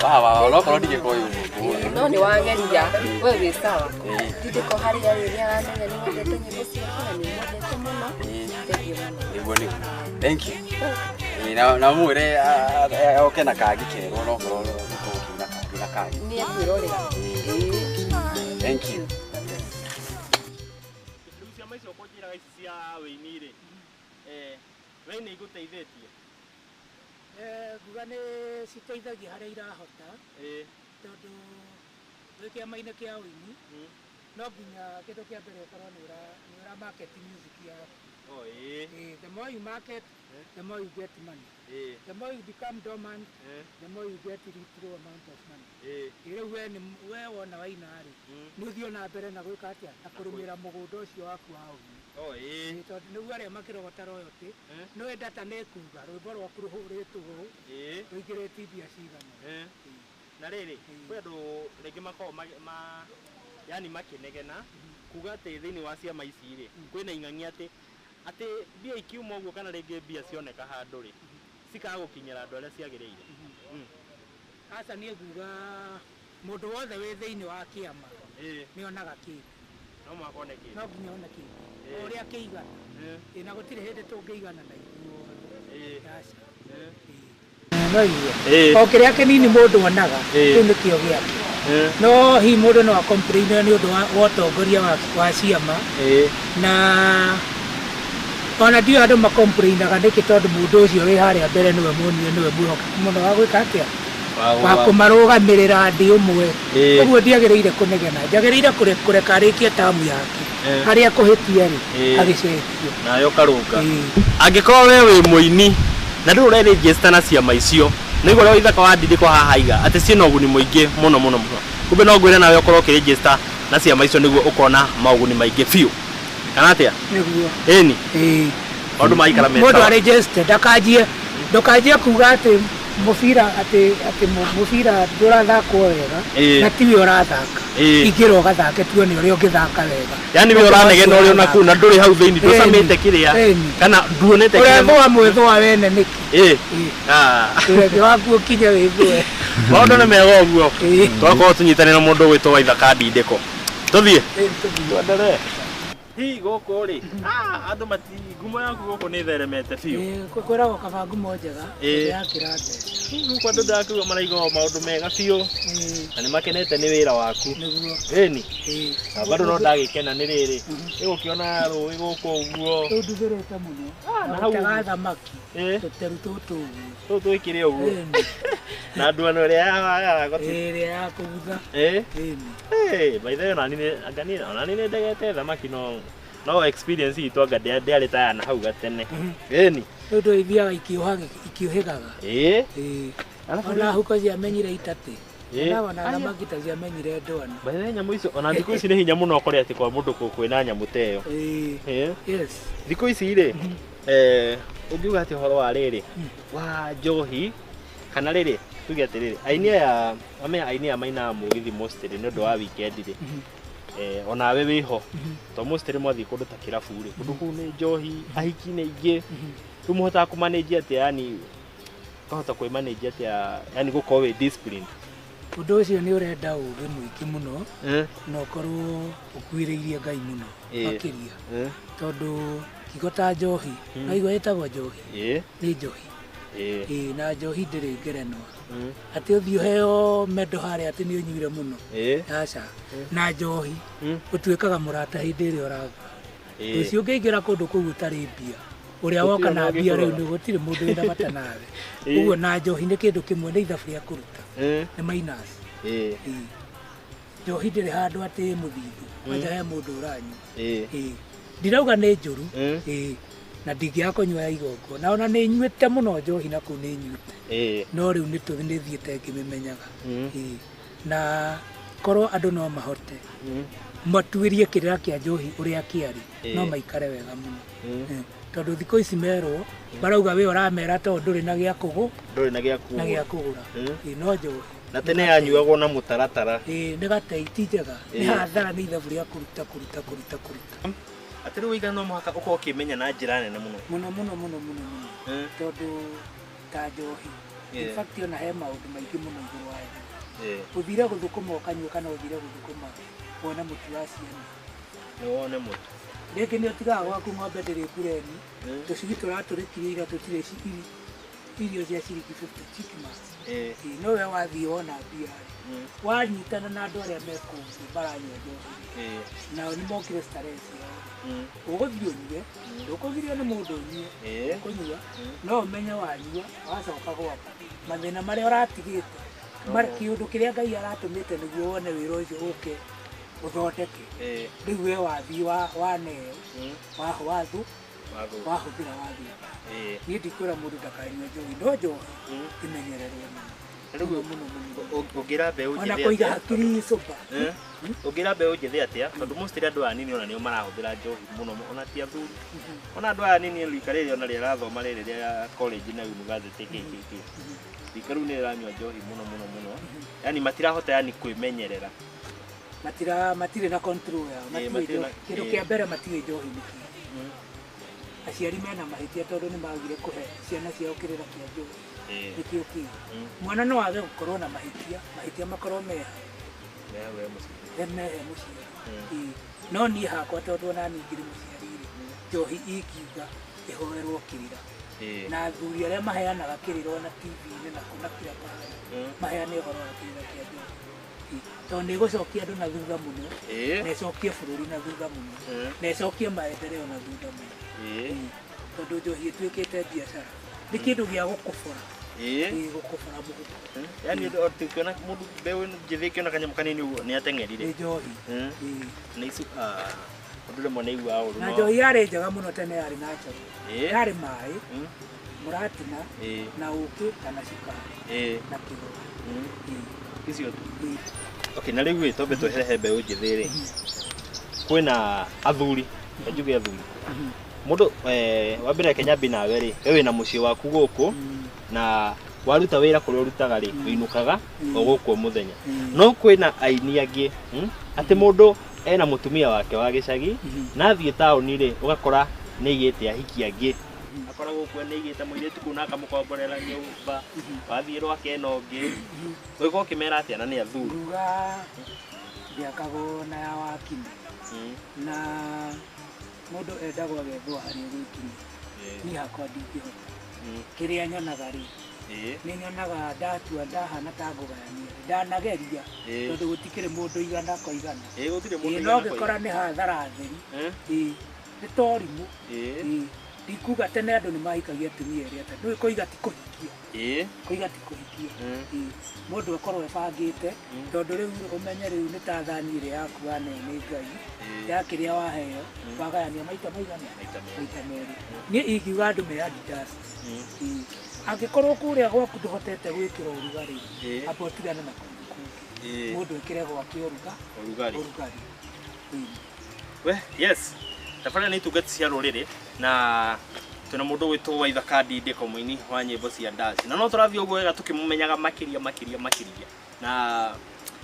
Wa onokorwo ndigĩkũĩ ũguo. No nĩ wageria, we wĩ sawa. Ndindĩko harĩa rĩ nĩ aramenya nĩ wendete nyĩmbo ciake na nĩ ũmwendete mũno. Thengiũ mũno. Nĩguo nĩguo. Thank you. Na mwĩre oke na kangi kerũ onokorwo nĩtũgũkiuna kangi na kangi. Nĩ ekwĩrorera. Thank you. Rĩu ciama icio ũkũnjĩraga ici cia wĩini rĩ, we nĩ igũteithĩtie? Nguga nĩ citeithagia harĩa irahota, tondũ wĩ kĩama-inĩ kĩa ũini, no nginya kĩndũ kĩa mbere ũkorwo nĩ ũra market music yaku. The more you market, the more you get money. The more you become dormant, the more you get little amount of money. Rĩu we wona waina rĩ, nĩ ũthiĩ na mbere na gwĩka atĩa? Na kũrĩmĩra mũgũnda ũcio waku wa ũini. Tondũ nĩguo arĩa makĩrogota royalty, nĩwe data nĩ kuga rwĩmbo rwaku rũhũrĩtwo ũũ, rũingĩrĩtie mbia cigana. Na rĩrĩ, kwĩ andũ rĩngĩ makoragwo yani makĩnegena kuga atĩ thĩinĩ wa ciama ici rĩ, kwĩna ing'ang'i atĩ mbia ikiuma ũguo kana rĩngĩ mbia cioneka handũ rĩ, cikaga gũkinyĩra andũ arĩa ciagĩrĩire. Aca niĩ nguga mũndũ wothe wĩ thĩinĩ wa kĩama nĩ onaga kĩndũ. No mũhaka one kĩndũ. No nginya one kĩndũ. O ũrĩa kĩigana. Na gũtirĩ hĩndĩ tũngĩigana na ithuothe. Aca. No igue. O kĩrĩa kĩnini mũndũ onaga, kĩu nĩkĩo gĩake. No hihi mũndũ no a-complain nĩ ũndũ wa ũtongoria wa ciama, na ona ndiũĩ andũ makomplainaga nĩkĩ, tondũ mũndũ ũcio wĩ harĩa mbere nĩwe muonire nĩwe mwĩhokeku mũno wa gwĩka atĩa, wa kũmarũgamĩrĩra ndĩ ũmwe. Ũguo ndiagĩrĩire kũnegena, njagĩrĩire kũreka arĩkie tamu yake, harĩa kũhĩtia rĩ agĩcenjie nayo karũnga. Angĩkorwo we wĩ mũini na ndũrĩ ũreregister na ciama icio, nĩ ũrĩa Waithaka wa Ndindĩko haha aiga atĩ ciĩna ũguni mũingĩ mũno mũno mũno. Kumbe no ngwĩre nawe ũkorwo ũkĩregister na ciama icio nĩguo ũkona maũguni maingĩ biũ. Kana atĩa? Nĩguo. Ĩni. Maũndũ maikara me Mũndũ sawa. aregister ndũkanjie kuga atĩ mũbira atĩ mũbira ndũrathakwo wega, na tiwe ũrathaka. Ingĩra ũgathake tuone ũrĩa ũngĩthaka wega. Yani we ũranegena ũrĩ ona kũu na ndũrĩ hau thĩinĩ, ndũcamĩte kĩrĩa kana nduonete kĩrĩa. Ũrethũa mwĩthũa wene nĩkĩ? Ũreke waku ũkinye wĩthũe. Maũndũ nĩ mega ũguo. Twakorwo tũnyitanĩra mũndũ ũgwĩtwo Waithaka Ndindĩko. Tũthiĩ? Twendelee. Hihi gũkũ rĩ, andũ mati ngumo yaku gũkũ nĩ theremete biũ. Kwĩragwo kaba ngumo njega yakĩra mbeca. Gũkũ andũ ndakigua maraigua maũndũ mega biũ na nĩ makenete nĩ wĩra waku. Nĩguo. Ĩni. Na bado no ndagĩkena nĩ rĩrĩ. Ĩgũkĩona rũĩ gũkũ ũguo. Rũu nduthũrĩte mũno. Na hau gũtega thamaki. Tũteru tũtũ ũguo. Tũtũ twĩkĩre ũguo. Na nduano ĩrĩa ya ĩrĩa ya kũgutha. Ĩni. By the way ona niĩ nĩ ndegete thamaki no experience itũ anga ndĩarĩ ta ya na hau gatene. Ĩni. Rĩu ndũĩ ithiaga ikĩũhĩgaga. Ona huko ciamenyire itatĩ. Ona thamaki ta ciamenyire ndwano. By the way nyamũ icio ona thikũ ici nĩ hinya mũno ũkore atĩ kwa mũndũ kwĩna nyamũ ta ĩyo. Yes. Thikũ ici rĩ, ũngiuga atĩ ũhoro wa rĩrĩ wa njohi kana rĩrĩ tuge atĩrĩrĩ aini aya amenya aini aya mainaga mũgithi mostly nĩ ũndũ wa weekend rĩ, onawe wĩho to mostly mwathiĩ kũndũ ta kĩrabu rĩ, kũndũ kũu nĩ njohi, ahiki nĩ aingĩ, rĩu mũhotaga kũmanage atĩa, yani ũkahota kwĩmanage atĩa, yani gũkorwo wĩ disciplined? Ũndũ ũcio nĩ ũrenda ũũgĩ mũingĩ mũno na ũkorwo ũkuhĩrĩirie Ngai mũno makĩria, tondũ kiugo ta njohi, naigua ĩtagwo njohi, nĩ njohi. Na njohi ndĩrĩ ngerenwa atĩ ũthiĩ ũheo mendo harĩa atĩ nĩ ũnyuire mũno, aca. Na njohi ũtuĩkaga mũrata hĩndĩ ĩrĩa ũragũra. Rũciũ ũngĩingĩra kũndũ kũu ũtarĩ mbia, ũrĩa woka na mbia rĩu nĩ gũtirĩ mũndũ wĩna bata nawe. Ũguo na njohi nĩ kĩndũ kĩmwe, nĩ ithabu rĩa kũruta, nĩ minus. Njohi ndĩrĩ handũ atĩ mũthithũ, kwanja he mũndũ ũranyua. Ndirauga nĩ njũru, na ndingĩaga kũnyua ya igongona, ona nĩ nyuĩte mũno njohi na kũu nĩ nyuĩte, no rĩu nĩ thiĩte ngĩmĩmenyaga. Na korwo andũ no mahote matuĩrie kĩrĩra kĩa njohi ũrĩa kĩarĩ, no maikare wega mũno, tondũ thikũ ici merwo marauga we ũramera tondũ ndũrĩ na gĩa kũgũra, no njohi na tene yanyuagwo na mũtaratara. Nĩ gatei, ti njega, nĩ hathara, nĩ ithabu rĩa kũruta kũruta kũruta kũruta. Atĩ rĩu wĩiga no mũhaka ũkorwo ũkĩmenya na njĩra nene mũno mũno mũno mũno mũno mũno, tondũ ta njohi in fact ona he maũndũ maingĩ mũno igũrũ wa njohi. Ũthire gũthũkũma ũkanyua kana ũthire gũthũkũma wone mũtu wa ciana, nĩ wone mũtu. Rĩngĩ nĩ ũtigaga gwaku ng'ombe ndĩrĩ mbureni, tũcui tũratũrĩkirie ira tũtirĩ irio cia ciringi 50 chikimas. No we wathiĩ wona mbia wanyitana na andũ arĩa me kũu maranyua njohi, nao nĩ mokire starehe ciao. Ũgũthiĩ ũnyue, ndũkũgirio nĩ mũndũ ũnyue, ũkũnyua, no ũmenye wanyua wacoka gwaku mathĩna marĩa ũratigĩte, kĩũndũ kĩrĩa Ngai aratũmĩte nĩguo wone wĩra ũcio ũke ũthondeke, rĩu we wathiĩ waneo wahũthĩra wathiĩ. Niĩ ndikwĩra mũndũ ndakanyue njohi, no njohi ĩmenyererwo mũno. Rĩu ũngĩra mbeũ njĩthĩ ona kũiga hakiri sober, ũngĩra mbeũ njĩthĩ atĩa, tondũ mostly andũ aya anini ona nĩo marahũthĩra njohi mũno, ona ti athuri, ona andũ aya anini rika rĩrĩ ona rĩrathoma rĩrĩ rĩa college na university kĩkĩkĩ, rika rĩu nĩ rĩranyua njohi mũno mũno mũno, yani matirahota yani kwĩmenyerera, matirĩ na control yao, kĩndũ kĩa mbere matiũĩ njohi nĩ kĩĩ. Aciari mena mahĩtia tondũ nĩ magire kũhe ciana ciao kĩrĩra kĩa njohi nĩkĩo kĩĩ. Mwana no age gũkorwo na mahĩtia, mahĩtia makorwo meha mehe mũciari. No niĩ hakwa tondũ ona niĩ ngĩrĩ mũciari rĩ, njohi ingiuga ĩhoerwo kĩrĩra, na athuri arĩa maheanaga kĩrĩra ona TV-inĩ na kũ na kila pahala maheane ũhoro wa kĩrĩra kĩa njohi, tondũ nĩ ĩgũcokia andũ na thutha mũno, na ĩcokie bũrũri na thutha mũno, na ĩcokie maendeleo na thutha mũno, tondũ njohi ĩtuĩkĩte biacara, nĩ kĩndũ gĩa gũkũbora, gũkũbora mũhuko. Yani ũkĩona mũndũ mbeũ njĩthĩ ĩkĩona kanyamũ kanini ũguo nĩ ateng'erire nĩ njohi. Na icu ũndũ rĩmwe nĩ aiguaga ũru. Na njohi yarĩ njega mũno tene, yarĩ natural, yarĩ maĩ, mũratina na ũkĩ kana cukari na kĩgũrũ, icio tu. Okay, na rĩu ĩ twambe twehere he mbeũ njĩthĩ rĩ, kwĩna athuri, njuge athuri mũndũ wa mbere reke nyambie nawe rĩ, we wĩna mũciĩ waku gũkũ na waruta wĩra kũrĩa ũrutaga rĩ, ũinũkaga o gũkũ mũthenya. No kwĩna aini angĩ atĩ mũndũ ena mũtumia wake wa gĩcagi na athiĩ taũni rĩ, ũgakora nĩ aigĩte ahiki angĩ, akoragwo kuo nĩ aigĩte mũirĩtu kũu na akamũkomborera nyũmba, wathiĩ rwake ena ũngĩ, ũgĩkorwo ũkĩmera atĩa na nĩ athuri? Nguga ndĩakagwo na ya wakini, na Mũndũ endagwo agethwo harĩa gwĩkinyia. Niĩ hakwa ndingĩhota. Kĩrĩa nyonaga rĩ, nĩ nyonaga ndatua ndahana ta ngũgayania, ndanageria tondũ gũtikĩrĩ mũndũ igana kwa igana. Gũtirĩ mũndũ No igana kwa ngĩkora igana. nĩ hathara theri. Nĩ ta ũrimũ. Ndikuga tene andũ nĩ mahikagia atumia erĩ atatũ. Nĩũĩ kũiga ti kũhikia. Kũiga ti kũhikia. Mũndũ akorwo ebangĩte, tondũ rĩu ũmenye rĩu nĩ ta thani ĩrĩa yaku waneo nĩ Ngai, ya kĩrĩa waheo, wagayania maita maigana? Maita merĩ. Niĩ ingiuga andũ me Adidas. Angĩkorwo kũrĩa gwaku ndũhotete gwĩkĩra ũrugarĩ, amba ũtigane na kũndũ kũngĩ. Mũndũ ekĩre gwake Ũrugarĩ. Ũrugarĩ. We, yes. Tabarĩra nĩ itungati cia rũrĩrĩ na twĩna mũndũ ũgwĩtwo Waithaka Ndindĩko mũini wa nyĩmbo cia ndaci. Na no tũrathiĩ ũguo wega tũkĩmũmenyaga makĩria makĩria makĩria. Na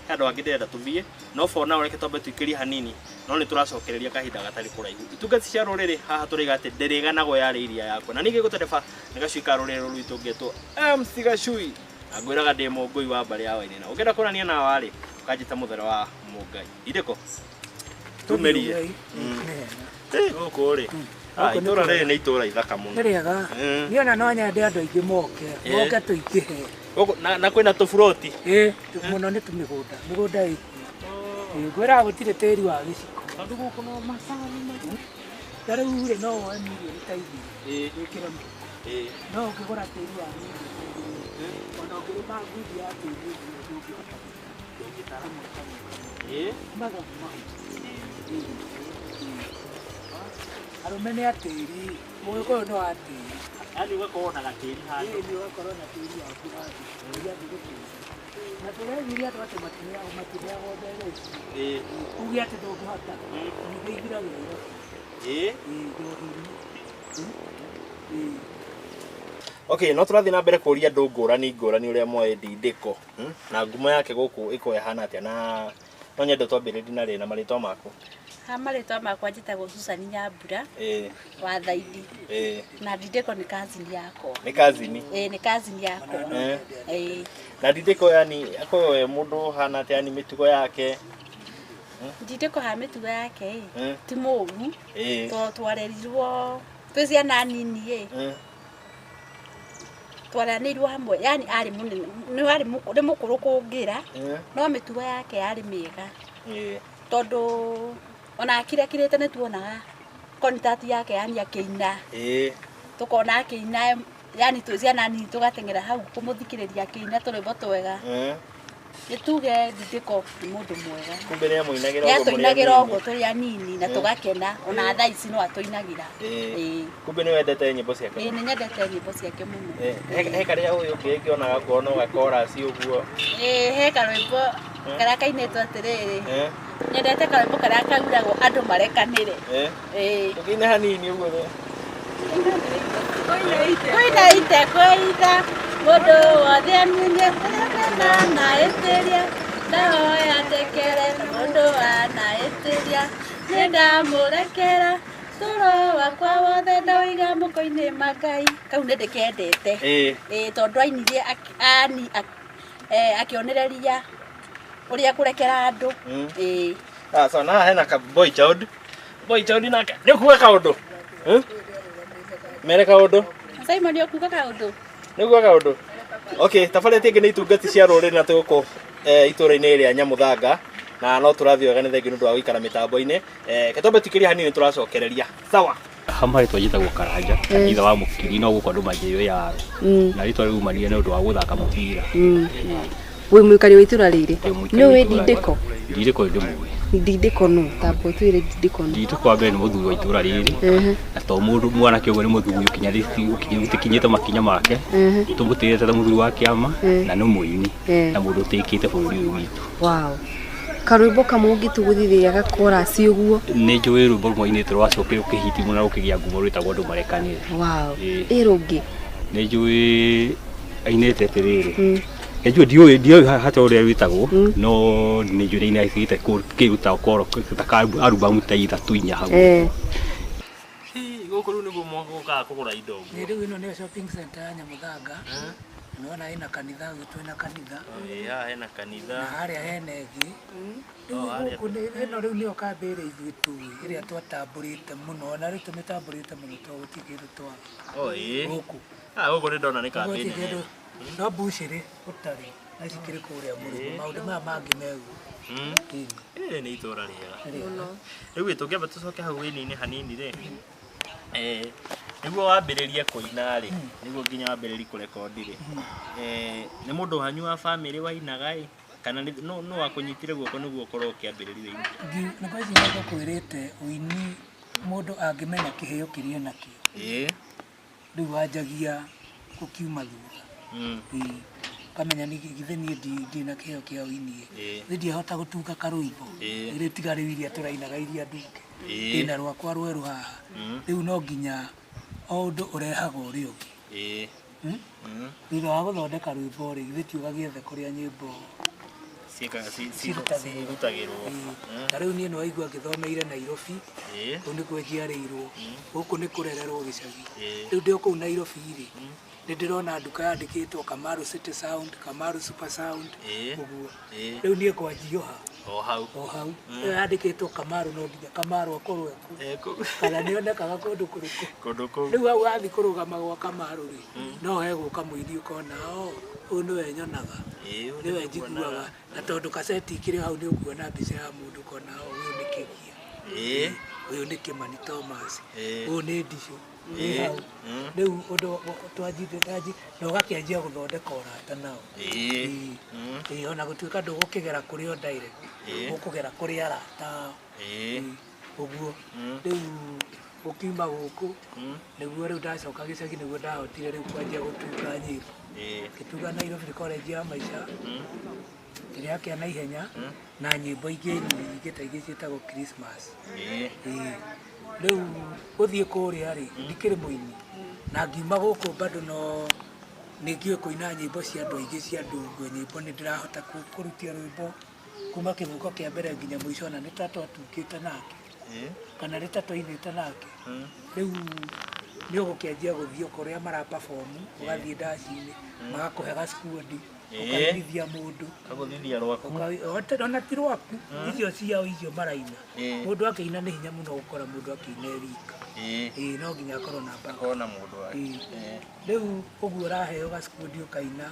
he andũ angĩ ndĩrenda tũthiĩ, no for now reke twambe tũikĩrie hanini, no nĩ tũracokereria kahinda gatarĩ kũraihu. Itungati cia rũrĩrĩ haha tũraiga atĩ ndĩrĩganagwo yarĩ iria yakwa. Na ningĩ gũtereba nĩ gacui ka rũrĩrĩ rũrũ rwitũ ngetwo MC Gacui. Na ngwĩraga ndĩ mũngũi wa mbarĩ ya Wainaina. Ũngĩenda kuonania na warĩ, ũkanjĩta mũthera wa Mũngai. Ndindĩko. Tumerie. Gũkũ rĩ. Itũra rĩrĩ nĩ itũra ithaka mũno. Nĩ rĩega. Niĩ ona no nyende andũ aingĩ moke, moke tũingĩhe. Gũkũ na kwĩna tũburoti. Mũno nĩ tũmĩgũnda, mĩgũnda ĩkuo. Ngwĩraga gũtirĩ tĩri wa gĩciko. Tondũ gũkũ no macani maingĩ. Ta rĩu rĩ no woe mirioni ta igĩrĩ wĩkĩre mũhuko. No ũngĩgũra tĩri wa mirioni ta igĩrĩ, ona ũngĩrĩma ngundi ya tĩri ũguo ndũngĩhota gũtara. Kamwe kamwe kamwe. Mathabu mahũthũ. Arũme nĩ atĩri, mũgĩkũyũ nĩ wa tĩri. Yaani ũgakorwo na gatĩri handũ. Ĩĩ, ũgakorwo na tĩri waku handũ. Ũrĩa angĩgũteithia. Na tũreciria andũ atĩ matiheagwo mbeca ici. Uge atĩ ndũngĩhota. Ningĩ ithiragĩra Nairobi. Njohi-inĩ. Okay, no tũrathiĩ na mbere kũria andũ ngũrani ngũrani ũrĩa moĩ Ndindĩko, na ngumo yake gũkũ ĩkorwo ĩhana atĩa, na no nyende twambĩrĩrie na rĩ na marĩtwa maku. Ha marĩtwa makwa njĩtagwo Susan Nyambura wa Thaidi. Na Ndindĩko nĩ cousin yakwa. Nĩ cousin? Nĩ cousin yakwa. Na Ndindĩko yani akorwo e mũndũ ũhana atĩa, yani mĩtugo yake? Ndindĩko ha mĩtugo yake ĩ, ti mũũru. Twarerirwo twĩ ciana nini ĩ. Twaranĩirwo hamwe, yani arĩ mũnene, nĩ arĩ nĩ mũkũrũ kũngĩra, no mĩtugo yake yarĩ mĩega. Tondũ ona akirakirĩte nĩ tuonaga contact yake yani akĩina. Tũkona akĩina, yani twĩ ciana nini tũgateng'era hau kũmũthikĩrĩria akĩina tũrwĩmbo twega. Nĩ tuge Ndindĩko nĩ mũndũ mwega. Kumbe nĩ amũinagĩra ũguo mũrĩ Nĩ atũinagĩra anini. ũguo tũrĩ anini na tũgakena, ona thaa ici no atũinagĩra. Kumbe nĩ wendete nyĩmbo ciake? Nĩ nyendete nyĩmbo ciake mũno. He karĩa ũyũ ũngĩ ngĩonaga ngona no gakorasi ũguo. He karwĩmbo karĩa kainĩtwo atĩrĩrĩ. Nyendete karwĩmbo karĩa kauragwo andũ marekanĩre. Tũkĩine hanini ũguo. Kwĩna ite kwĩitha mũndũ wothe amenye na ĩtĩria ndahoya ndekere mũndũ wana ĩtĩria nĩ ndamũrekera tũro wakwa wothe ndaũiga mũko-inĩ ma Ngai. Kau nĩ ndĩkendete. Tondũ ainirie akĩonereria ũrĩa kũrekera andũ. So na hena ka boy child. Boy child nake. Nĩ ũkuga kaũndũ? Mere kaũndũ? Simon nĩ ũkuga kaũndũ? Nĩ ũkuga kaũndũ? Okay, tabarĩra ĩngĩ nĩ itungati cia rũrĩrĩ na tũgũkũ itũra-inĩ rĩa Nyamuthanga na no tũrathiĩ wega nĩ thengiũ nĩ ũndũ wa gũikara mĩtambo-inĩ. Ke twambe tũikĩrie hanini tũracokereria. Sawa. Hama rĩtwa njĩtagwo Karanja, ithe wa Mũkiri no gũkũ andũ manjĩrĩire yaro. Na rĩtwa rĩu umanire nĩ ũndũ wa gũthaka mũbira. Wĩ mũikari wa itũra rĩrĩ? Ndĩ mũikari Nĩ wa ũĩ itũra rĩrĩ. Ndindĩko? Ndindĩko nĩ ndĩmũĩ. Ndindĩko nũ? Tamba ũtwĩre Ndindĩko nũ. Ndindĩko wa mbere nĩ mũthuri wa itũra rĩrĩ. Na to mũndũ mwanake ũguo nĩ mũthuri ũkinyĩte makinya make. Tũmũtĩĩte ta mũthuri wa kĩama na nĩ mũini na mũndũ ũtĩĩkĩte bũrũri ũyũ witũ. Wow. Karwĩmbo kamwe ũngĩtũgũthithĩria gakorasi ũguo? Nĩ njũĩ rwĩmbo rũmwe ainĩte rwacokire rũkĩhiti mũno na rũkĩgĩa ngumo rwĩtagwo andũ marekanĩre. Wow. Ĩ rũngĩ? Nĩ njũĩ ainĩte atĩrĩrĩ. Nĩ njũĩ ndiũĩ hata ũrĩa rwĩtagwo no nĩ njũĩ nĩ ainĩte kĩruta koro ta arubamu ta ithatũ inya hau. Gũkũ rĩu nĩguo mũkaga kũgũra indo ũguo. Rĩu ĩno nĩyo shopping center ya Nyamuthanga. Nĩwona ĩna kanitha, gwitũ ĩna kanitha. Ĩĩ, haha hena kanitha. Na harĩa hena ĩngĩ. Oh, harĩa. Gũkũ ĩno rĩu nĩyo kambĩ ĩrĩa ithuĩ tũĩ, ĩrĩa twatambũrĩte mũno, na rĩu tũmĩtambũrĩte mũno tondũ gũtirĩ kĩndũ twaga. Oh, ĩĩ. Gũkũ. Ah, gũkũ nĩ ndona nĩ kambĩ Gũtirĩ nene. kĩndũ. No mbucĩrĩ gũtarĩ, na cikĩrĩ kũrĩa mũrĩmo, maũndũ maya mangĩ meguo. Ĩĩ, nĩ itũra rĩega. Mũno. Rĩu ĩ, tũngĩamba tũcoke hau wĩini-inĩ hanini rĩ, nĩguo wambĩrĩrie kũina rĩ, nĩguo nginya wambĩrĩrie kũrekondi rĩ, nĩ mũndũ wanyu wa bamĩrĩ wainaga ĩ, kana nũ wakũnyitire guoko nĩguo ũkorwo ũkĩambĩrĩria ũini? Nĩ ngwĩciria ngũkwĩrĩte ũini mũndũ angĩmenya kĩheo kĩrĩa enakĩo. Ĩĩ. Rĩu wanjagia gũkiuma thutha. Ĩĩ. Ũkamenya githĩ niĩ ndina kĩheo kĩa ũini ĩ. Ĩĩ. Githĩ ndiahota gũtunga karwĩmbo. Ĩĩ. Rĩu tiga rĩu iria tũrainaga iria ndunge. Ĩĩ. Ndĩna rwakwa rwerũ haha. Rĩu no nginya o ũndũ ũrehaga ũrĩa ũngĩ. Ĩĩ. Thutha wa gũthondeka rwĩmbo rĩ, githĩ ti ũgagĩethe kũrĩa nyĩmbo cirutagĩrwo. Ta rĩu niĩ nĩwaigua ngĩthomeire Nairobi, Ĩĩ. kũu nĩkuo njiarĩirwo, gũkũ nĩ kũrererwo gĩcagi. Ĩĩ. Rĩu ndĩ o kũu Nairobi rĩ, nĩ ndĩrona nduka yandĩkĩtwo Kamaru City Sound, Kamaru Super Sound, Ĩĩ. ũguo. Ĩĩ. Rĩu niĩ kwanjio ha? O hau. O hau. Ĩyo yandĩkĩtwo Kamaru no nginya Kamaru akorwo ekuo. Kana nĩonekaga kũndũ kũrĩkũ. Kũndũ kũu. Rĩu hau wathiĩ kũrũgama gwa Kamaru rĩ, no hegũka mũini ũkona, o, ũyũ nĩwe nyonaga. Ĩĩ, ũyũ Nĩwe nĩwe njiguaga. Na tondũ kaseti ikĩrĩ hau nĩ ũkuona mbica ya mũndũ ũkona, o, ũyũ nĩ Kĩgia. Ĩĩ. Ũyũ nĩ Kĩmani Thomas. Ĩĩ. Ũyũ nĩ Ndicũ. Ĩĩ. Hau. Rĩu ũndũ twanjite na ũgakĩanjia gũthondeka ũrata nao. Ĩĩ. Ĩĩ, ona gũtuĩka ndũgũkĩgera kũrĩ o direct, Ĩĩ. ũkũgera kũrĩ arata ao. Ĩĩ. Ũguo. Rĩu ũkiuma gũkũ, nĩguo rĩu ndacoka gĩcagi nĩguo ndahotire rĩu kwanjia gũtunga nyĩmbo. Ĩĩ. Ngĩtunga Nairobi College ya Maisha, kĩrĩa kĩa naihenya, na nyĩmbo ingĩ nyingĩ ta ingĩ ciĩtagwo Christmas. Ĩĩ. Ĩĩ. Rĩu gũthiĩ kũrĩa rĩ, ndikĩrĩ mũini. Na ngiuma gũkũ bado no nĩ ngĩũĩ kũina nyĩmbo cia andũ aingĩ cia ndungo, nyĩmbo nĩ ndĩrahota kũrutia rwĩmbo kuma kĩbungo kĩa mbere nginya mũico, ona nĩ ta twatungĩte nake. Ĩĩ. Kana nĩ ta twainĩte nake. Rĩu nĩ ũgũkĩanjia gũthiĩ kũrĩa mara perform, ũgathiĩ ndaci-inĩ, magakũhe ga squad, ũkainithia mũndũ. Kagũthithia rwaku. Ona ti rwaku, icio ciao icio maraina. Ĩĩ. Mũndũ akĩina nĩ hinya mũno gũkora mũndũ akĩina e wika. Ĩĩ. Ĩĩ, no nginya akorwo na backup. Akorwo na mũndũ wake. Ĩĩ. Ĩĩ. Rĩu ũguo ũraheo ga squad ũkaina,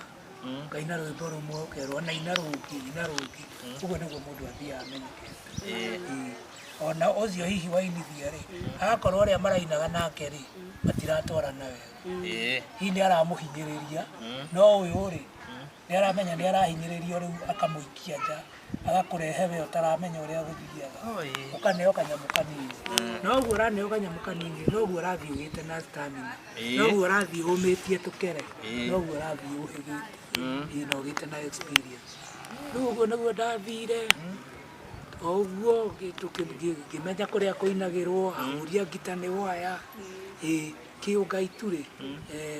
ũkaina rwĩmbo rũmwe ũkerwo ona ina rũngĩ, ina rũngĩ. Ũguo nĩguo mũndũ athiaga amenyekete. Ĩĩ. Ĩĩ. Ona ũcio hihi wainithia rĩ, agakorwo arĩa marainaga nake rĩ, matiratwarana wega. Ĩĩ. Hihi nĩ aramũhinyĩrĩria, no ũyũ rĩ, nĩ aramenya nĩ arahinyĩrĩrio rĩu akamũikia nja, agakũrehe we ũtaramenya ũrĩa gũthiaga. Ũkaneo kanyamũ kanini. Noguo ũraneo kanyamũ kanini, noguo ũrathiĩ ũgĩte na stamina. Ĩĩ. Noguo ũrathiĩ ũmĩtie tũkere. Ĩĩ. Noguo ũrathiĩ ũhĩgĩte. Ĩĩ, na ũgĩte na experience. Rĩu ũguo nĩguo ndathire, o ũguo ngĩmenya kũrĩa kũinagĩrwo, ahũri a ngita nĩ waya. Ĩĩ, kĩũngaitu rĩ,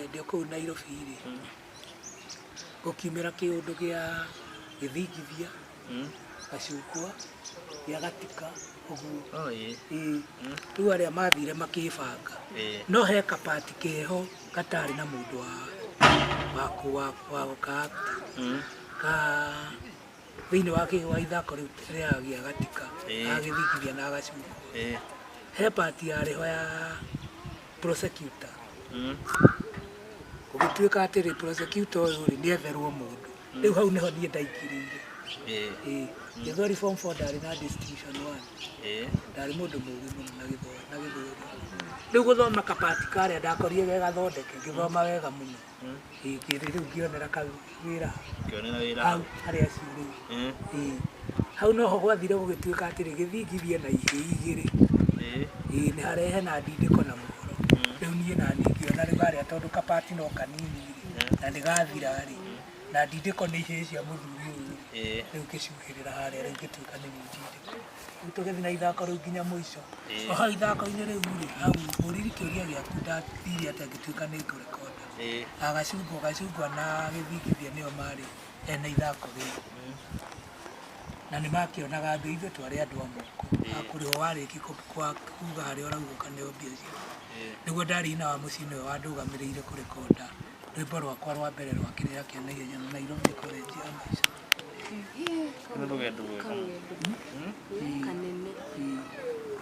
ndĩ o kũu Nairobi rĩ, gũkiumĩra kĩũndũ gĩa gĩthingithia, gacungwa, gĩa gatika, ũguo. Oh, ĩĩ. Ĩĩ. Rĩu arĩa mathire makĩbanga. Ĩĩ. No he kapati keho gatarĩ na mũndũ wa gũka ka thĩinĩ wa wa ithako rĩu rĩa gĩa gatika, Ĩĩ. agĩthingithia na agacungwa. Ĩĩ. He pati yarĩ ho ya prosecutor. Gũgĩtuĩka atĩrĩ prosecutor ũyũ rĩ nĩetherwo mũndũ. Rĩu hau nĩho niĩ ndaingĩrĩire. Ĩĩ. Ĩĩ. Gĩthweri form 4 ndarĩ na distinction 1. Ĩĩ. Ndarĩ mũndũ mũũgĩ mũno na gĩthweri. Rĩu gũthoma kapati karĩa ndakorire ge gathondeke, ngĩthoma wega mũno. Ĩĩ, rĩu ngĩonera wĩra Ngĩonera wĩra hau harĩa acio rĩu. Ĩĩ. Hau noho gwathire gũgĩtuĩka atĩrĩ gĩthingithie na ihĩĩ igĩrĩ. Ĩĩ. Ĩĩ, nĩ harehe na ndindĩko na mũhoro. Rĩu niĩ na niĩ ngĩona rĩu harĩa tondũ kapati no kanini rĩ, na nĩ gathira rĩ, na ndindĩko nĩ ihĩĩ cia mũthuri ũyũ rĩ. Ĩĩ. Rĩu ngĩcuhĩrĩra harĩa rĩu ngĩtuĩka nĩ niĩ ndindĩko. Rĩu tũgĩthiĩ na ithako rĩu nginya mũico. Ĩĩ. O hau ithako-inĩ rĩu rĩ, hau ũriri kĩũria gĩaku ndathire atĩa ngĩtuĩka nĩ ngũrekonda. Ĩĩ. Agacungwa, gacungwa na gĩthingithia nĩo marĩ ene ithako rĩu. Na nĩ makĩonaga mbia, ithuĩ twarĩ andũ a moko. Akũrĩhwo warĩkia kuga harĩa ũrauga ũkaneo mbia ciaku. Nĩguo ndarĩ ina wa mũciĩ nĩwe wandũgamĩrĩire kũrekonda. Rwĩmbo rwakwa rwa mbere rwa kĩrĩra kĩa naihenya na Nairobi College ya maica. Nĩ rũgendo rwega. Kanene.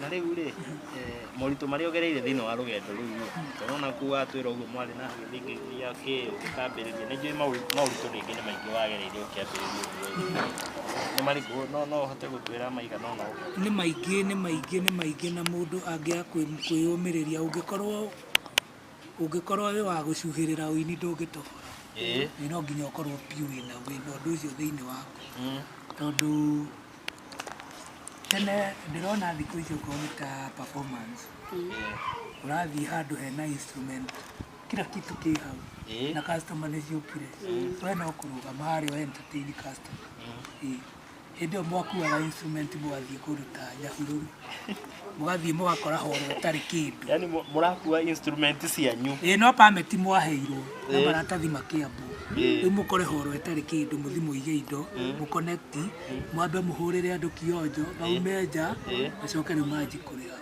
Na rĩu rĩ, moritũ marĩa ũgereire thĩinĩ wa rũgendo rũu rĩ, tondũ ona kuu watwĩra ũguo mwarĩ na gĩthingithia kĩ ũgĩkambĩrĩria, nĩ njũĩ moritũ rĩngĩ nĩ maingĩ wagereire ũkĩambĩrĩria ũguo ĩ. Nĩ marĩkũ no ũhote gũtwĩra maigana ũna ũguo? Nĩ maingĩ, nĩ maingĩ, nĩ maingĩ na mũndũ angĩaga kwĩyũmĩrĩria ũngĩkorwo wĩ wa gũcuhĩrĩra ũini ndũngĩtobora. Ĩ no nginya ũkorwo piũ wĩna ũndũ ũcio thĩinĩ waku. Tondũ tene ndĩrona thikũ ici okorwo nĩ ta performance, ũrathiĩ handũ hena instrument, kila kitu kĩ hau na customer nĩ ciũkire, we no kũrũgama harĩa ũ entertain customer. Ĩ hĩndĩ ĩyo mwakuaga instrument mũgathiĩ kũndũ ta Nyahururu, mũgathiĩ mũgakora horo ũtarĩ kĩndũ. Yaani mũrakua instrument cianyu. Ĩ no permit mwaheirwo na maratathi makĩambwo. Rĩu mũkore horo ĩtarĩ kĩndũ, mũthiĩ mũige indo, mũconnect, mwambe mũhũrĩre andũ kionjo, maume nja, macoke rĩu manji kũrĩha.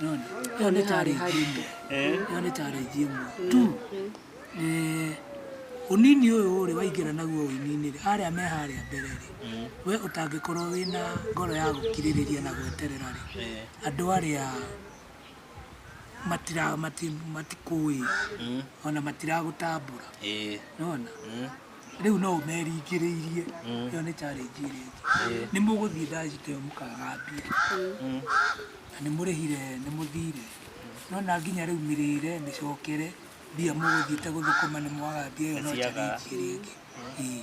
Nĩwona? Ĩyo nĩ challenge ĩmwe. Ĩyo nĩ challenge ĩmwe. Two, ũnini ũyũ rĩ waingĩra naguo ũini-inĩ rĩ, arĩa me harĩa mbere rĩ, we ũtangĩkorwo wĩna ngoro ya gũkirĩrĩria na gweterera rĩ, andũ arĩa matikũĩ ona matiragũtambũra. Nĩwona? Rĩu no ũmeringĩrĩirie. Ĩyo nĩ challenge ĩrĩa ĩngĩ. Nĩ mũgũthiĩ ndacita ĩyo mũkaga mbia. Na nĩ mũrĩhire, nĩ mũthire. Nona nginya rĩu mĩrĩre, mĩcokere, mbia mũgũthiĩte gũthũkũma nĩ mwaga mbia, ĩyo no challenge ĩrĩa ĩngĩ. Ĩĩ.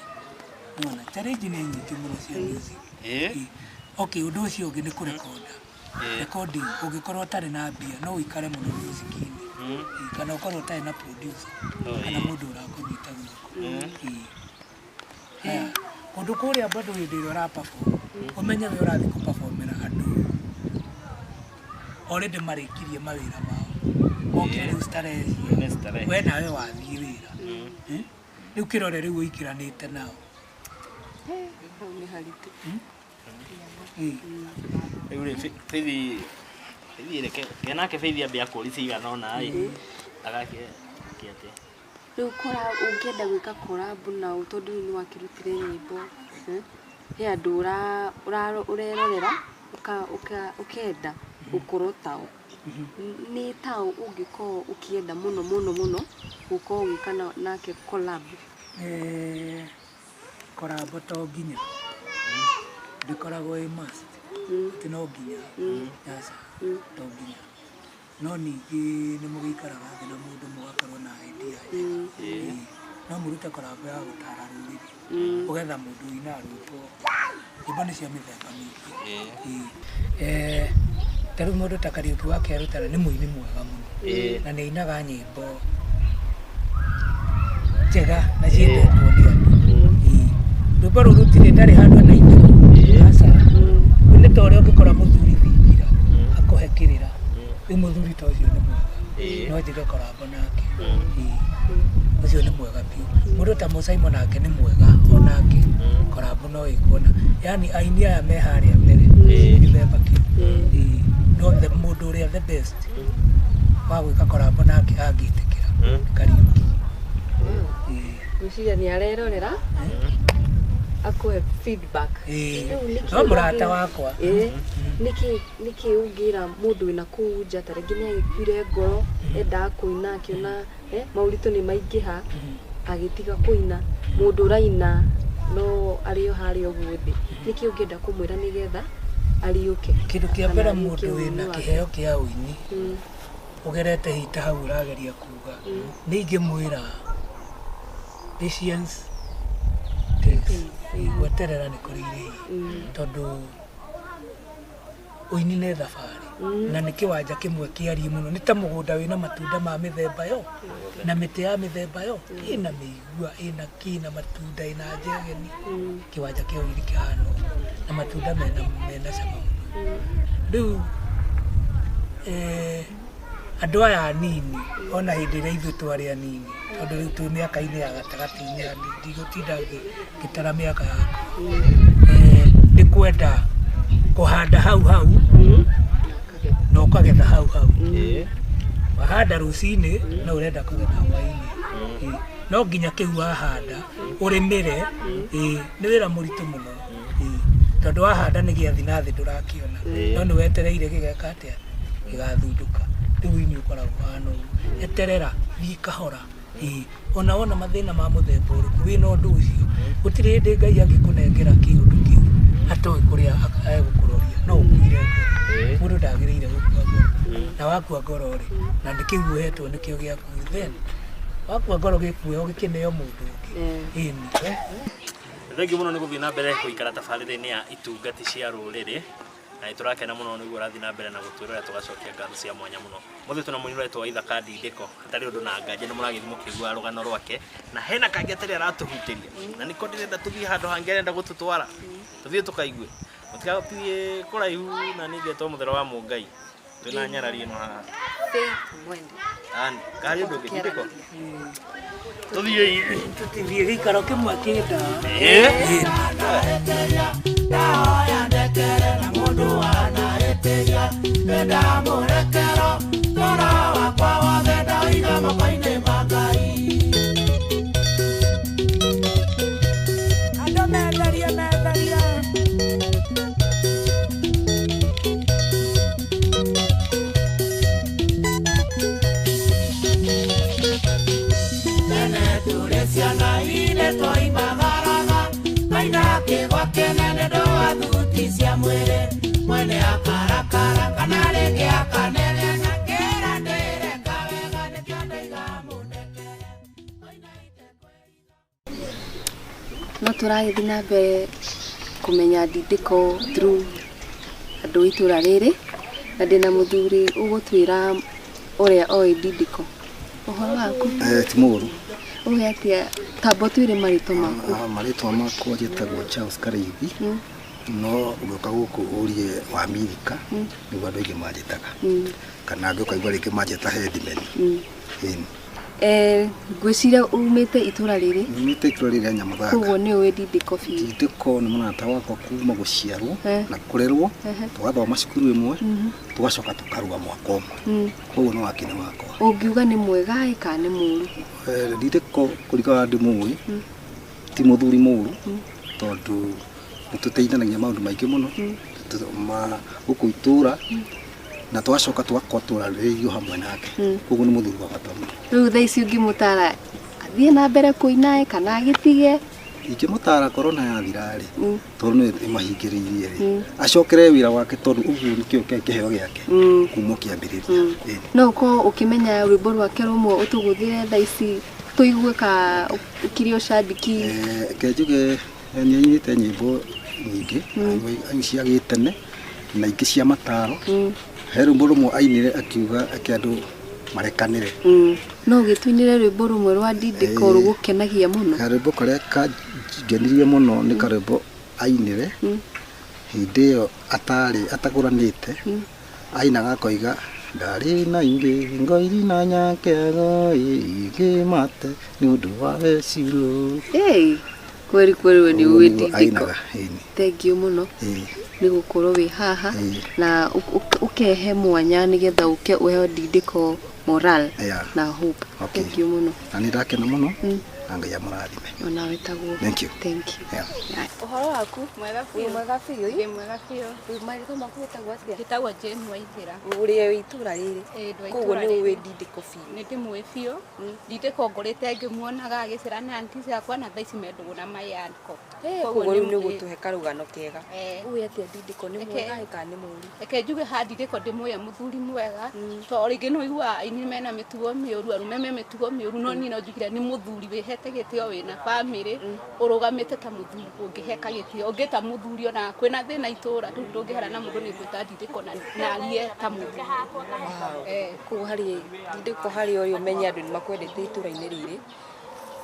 Nĩwona? Challenge nĩ nyingĩ mũno cia music. Ĩĩ. Okay, ũndũ ũcio ũngĩ nĩ kũrekonda. Recording, ũngĩkorwo ũtarĩ na mbia, no ũikare mũno music-inĩ. Ĩĩ, kana ũkorwo ũtarĩ na producer, kana mũndũ ũrakũnyita guoko. Ĩĩ. Haya, kũndũ kũrĩa bado hĩndĩ ĩrĩa ũra perform, ũmenye we ũrathiĩ kũ-performera andũ already marĩkirie mawĩra mao. Mokire rĩu starehe ciao. Nĩ starehe. We nawe wathiĩ wĩra. Rĩu kĩrore rĩu ũingĩranĩte nao. Hau nĩ haritũ. Ĩĩ. Rĩu rĩ, Faith, Faith reke nake Faith ambe akũrie cigana ũna ĩ. Agake atĩa? Rĩu kora ũngĩenda gwĩka collab nao tondũ rĩu nĩ wakĩrutire nyĩmbo, he andũ ũrerorera ũkenda gũkorwo tao. Nĩ tao ũngĩkorwo ũkĩenda mũno mũno mũno gũkorwo ũgĩka nake collab? Collab to nginya. Ndĩkoragwo ĩ must. Atĩ no nginya. Aca, to nginya. No ningĩ nĩ mũgĩikaraga thĩ na mũndũ mũgakorwo na idea njega. Ĩĩ. No mũrute collab ya gũtara rũrĩrĩ. Ũgetha mũndũ ũinaga rwĩmbo. Nyĩmbo nĩ cia mĩthemba mĩingĩ. Ĩĩ. Ta rĩu mũndũ ta Kariũki wa Kĩarũtara nĩ mũini mwega mũno. Na nĩ ainaga nyĩmbo njega na ciendetwo nĩ andũ. Ĩĩ. Rwĩmbo rũu rũtirĩ ndarĩ handũ anainĩrwo. Aca. Rĩu nĩ ta ũrĩa ũngĩkora mũthuri thingira akũhe kĩrĩra. Rĩu mũthuri ta ũcio nĩ mwega. No njĩke collab nake. Ĩĩ. Ũcio nĩ mwega biũ. Mũndũ ta Mũsaimo nake nĩ mwega onake. Collab no ĩkwo na. Yaani aini aya me harĩa mbere. Gĩthemba kĩu. Ĩĩ. No mũndũ ũrĩa the best wa gwĩka collab nake angĩtĩkĩra nĩ Kariũki. Ĩĩ. Ngwĩciria nĩ arerorera akũhe feedback. Ĩĩ. Rĩu nĩkĩ No mũrata wakwa. Ĩĩ. Nĩkĩ ũngĩra mũndũ wĩna kũu nja ta rĩngĩ nĩ agĩkuire ngoro, endaga kũina akĩona maũritũ nĩ maingĩha, agĩtiga kũina, mũndũ ũraina no arĩ o harĩa ũguo thĩ. Nĩkĩ ũngĩenda kũmwĩra nĩgetha ariũke? Kĩndũ kĩa mbere Kana mũndũ ariũke wĩna ũini wake? kĩheo kĩa ũini, ũgerete hita hau ũrageria kuga, nĩ ingĩmwĩra patience pays. Gweterera nĩ kũrĩ irĩhi. Tondũ ũini nĩ thabarĩ. Na nĩ kĩwanja kĩmwe kĩariĩ mũno. Nĩ ta mũgũnda wĩna matunda ma mĩthemba yo, na mĩtĩ ya mĩthemba yo, ĩna mĩigua, ĩna kĩ, na matunda, ĩna njegeni. Kĩwanja kĩa ũini kĩhana ũguo. Na matunda mena cama mũno. Rĩu, andũ aya anini, ona hĩndĩ ĩrĩa ithuĩ twarĩ anini, tondũ rĩu twĩ mĩaka-inĩ ya gatagatĩ-inĩ, ndigũtinda ngĩtara mĩaka yakwa. Nĩ kwenda kũhanda hau hau, na ũkagetha hau hau. Wahanda rũcinĩ, no ũrenda kũgetha hwaĩ-inĩ. No nginya kĩu wahanda ũrĩmĩre, nĩ wĩra mũritũ mũno. Tondũ wahanda nĩ gĩathi na thĩ ndũrakĩona, no nĩ wetereire gĩgeka atĩa, gĩgathundũka. Rĩu ũini ũkoragwo ũhana ũguo, eterera, thiĩ kahora. Ona wona mathĩna ma mũthemba ũrĩkũ wĩna ũndũ ũcio, gũtirĩ hĩndĩ Ngai angĩkũnengera kĩũndũ kĩu atoĩ kũrĩa egũkũroria, no ũkuire ngoro. Mũndũ ndagĩrĩire gũkua ngoro, na wakua ngoro rĩ, na nĩ kĩu ũhetwo nĩkĩo gĩaku, then wakua ngoro gĩkue ũgĩkĩneo mũndũ ũngĩ. Ĩni. Thengiũ mũno nĩ gũthiĩ na mbere gũikara tabarĩra-inĩ ya itungati cia rũrĩrĩ, na nĩ tũrakena mũno nĩguo ũrathiĩ na mbere na gũtwĩrorera, tũgacokia ngatho cia mwanya mũno. Mũthĩ twĩna mũini ũretwo Waithaka Ndindĩko, hatarĩ ũndũ na nganja nĩ mũragĩthiĩ mũkĩiguaga rũgano rwake, na hena kangĩ atarĩ aratũhutĩria, na nĩko ndĩrenda tũthiĩ handũ hangĩ arenda gũtũtwara, tũthiĩ tũkaigue. Mũtigathiĩ kũraihu na niĩ ngetwo Mũthero wa Mũngai, twĩna nyarari ĩno haha. Faith Mwende. Ani, karĩ ũndũ ũngĩ Ndindĩko? Tũthiĩ. Tũtithiĩ gĩikaro kĩmwe kĩnda. Ndahoya ndekere na mũndũ wanahĩtĩria, nĩndamũrekera toro wakwa wothe ndaiga moko-inĩ ma Ngai. Andũ metharia metharia. Tene tũrĩ ciana inĩ twoimagaraga, maina kĩgwa kĩnene ndũa thuti cia mwĩrĩ, mwene akarakara kana rĩngĩ akanegena, kĩra ndĩreka wega nĩkĩo ndaiga mũndekere. No tũragĩthiĩ na mbere kũmenya Ndindĩko through andũ a itũra rĩrĩ, na ndĩna mũthuri ũgũtwĩra ũrĩa oĩ Ndindĩko. Ũhoro waku? Ti mũũru. Ũhe atĩa, tamba ũtwĩre marĩtwa maku. Marĩtwa makwa njĩtagwo Charles Karĩithi, no ũgĩũka gũkũ ũrie wa Amerika nĩguo andũ aingĩ manjĩtaga, kana angĩ ũkaigua rĩngĩ manjĩta headman. Ĩni. Ngwĩciria umĩte itũra rĩrĩ? Nyumĩte itũra rĩrĩ rĩa Nyamũthanga. Koguo nĩ ũĩ Ndindĩko biũ? Ndindĩko nĩ mũrata wakwa kuma gũciarwo na kũrerwo, tũgathoma cukuru ĩmwe, tũgacoka tũkarua mwaka ũmwe. Koguo nĩ wakĩne wakwa. Ũngiuga nĩ mwega ĩ kana nĩ mũũru? Ndindĩko kũringana na ndĩmũĩ, ti mũthuri mũũru, tondũ nĩ tũteithanagia maũndũ maingĩ mũno gũkũ itũra, na tũgacoka tũgakorwo tũrarĩrĩirio hamwe nake. Koguo nĩ mũthuri wa bata mũno. Rĩu thaa ici ũngĩmũtara athiĩ na mbere kũina ĩ kana agĩtige? Ingĩmũtara korona yathira rĩ, tondũ nĩ ĩmahingĩrĩirie rĩ, acokere wĩra wake, tondũ ũguo nĩkĩo kĩheo gĩake kuma kĩambĩrĩria. No ũkorwo ũkĩmenya rwĩmbo rwake rũmwe ũtũgũthĩre thaa ici tũigue ka ũkĩrĩ ũcambiki? Reke njuge nĩ ainĩte nyĩmbo nyingĩ cia gĩtene na ingĩ cia mataro. He rwĩmbo rũmwe ainire akiuga ake andũ marekanĩre. No ũgĩtũinĩre rwĩmbo rũmwe rwa Ndindĩko rũgũkenagia mũno? Karwĩmbo karĩa kangenirie mũno nĩ karwĩmbo ainire hĩndĩ ĩyo atarĩ atagũranĩte, ainaga akoiga ndarĩ na ingĩ ngoiri na nyakego ingĩ mate nĩ ũndũ wa wecirũ. Kweri kweri we nĩ ũĩ Ndindĩko. Ainaga. Thengiũ mũno nĩ gũkorwo wĩ haha na ũkehe mwanya nĩgetha ũke ũheo Ndindĩko moral na hope. Thengiũ mũno. Na nĩ ndakena mũno na Ngai amũrathime. Ona wĩtagwo. Thank you. Thank you. Ũhoro waku? Mwega biũ. Wĩ mwega biũ? Ndĩ mwega biũ. Marĩtwa maku wĩtagwo atĩa? Njĩtagwo Jane Waithĩra. Ũrĩ wa itũra rĩrĩ? Koguo nĩ ũĩ Ndindĩko biũ? Nĩ ndĩmũĩ biũ. Ndindĩko ngũrĩte ngĩmuonaga agĩcera na aunty ciakwa, na thaa ici me ndũgũ na my uncle. Koguo rĩu nĩ ũgũtũhe karũgano kega. Ũĩ atĩa Ndindĩko nĩ mwega kana nĩ mũũru? Reke njuge ha Ndindĩko ndĩmũĩ mũthuri mwega, tondũ rĩngĩ nĩ ũiguaga aini mena mĩtugo mĩũru, arũme me mĩtugo mĩũru, no niĩ no njugire nĩ mũthuri wĩhete gĩtĩo, wĩna bamĩrĩ, ũrũgamĩte ta mũthuri ũngĩheka gĩtĩo, ũngĩta mũthuri ona kwĩna thĩna itũra, rĩu ndũngĩhara na mũndũ nĩ ngwĩta Ndindĩko na arie ta mũthuri. Koguo harĩ Ndindĩko harĩ ũrĩa ũmenye andũ nĩ makwendete itũra-inĩ rĩrĩ,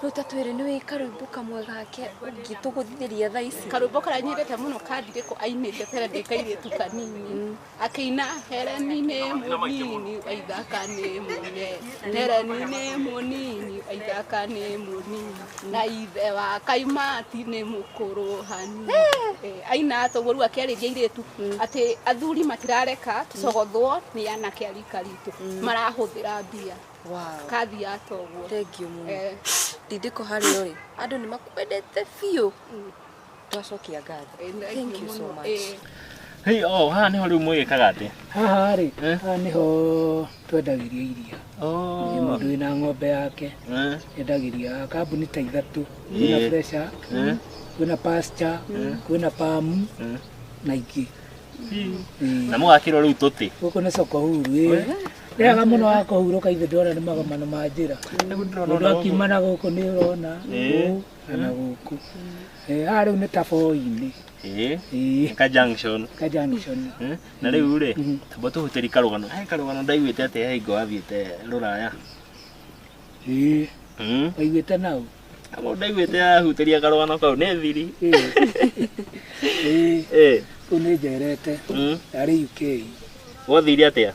Rĩu ta twĩre nĩ wĩ karwĩmbo kamwe gake ũngĩtũgũthithĩria thaa ici. Karwĩmbo karĩa nyendete mũno kandirĩko ainĩte tene ndĩ kairĩtu kanini akĩina Hereni nĩ mũnini waithaka nĩ mũnene Hereni nĩ mũnini waithaka nĩ mũnini na ithe wa Kaimati nĩ mũkũrũ hanini. Aina toguo rĩu akĩarĩria airĩtu atĩ athuri matirareka tũcogothwo nĩ anake a rika ritũ marahũthĩra mbia. Wow. Kathi ya toguo. Thank you mũno. Ndindĩko harĩ rĩ andũ nĩ makwendete biũ. Twacokia ngatho. Thank you so much. Hey, oh, haha niho rĩu mwĩgĩkaga atĩa? Haha rĩ, haha niho twendagĩria iria. Oh. Mũndũ wĩna ng'ombe yake endagĩria kambuni ta ithatũ. Kwĩna Fresha, kwĩna Pasture, kwĩna Palm na ingĩ. Na mũgakĩrwo rĩu tũtĩ. Gũkũ nĩ soko huru ĩ. Rĩaga mũno wa kũhurũka ithe ndĩrona nĩ magomano ma njĩra. Mũndũ akiuma na gũkũ nĩ ũrona gũkũ na gũkũ. Haha rĩu nĩ ta boi-inĩ. Ka junction. Ka junction. Na rĩu rĩ, tamba tũhutĩri karũgano. He karũgano ndaiguĩte atĩ he hingo wathiĩte rũraya. Waiguĩte nau? Amo ndaiguĩte ahutĩria karũgano kau nĩ thiri. Kũu nĩ njerete. Ndarĩ UK. Wathire atĩa?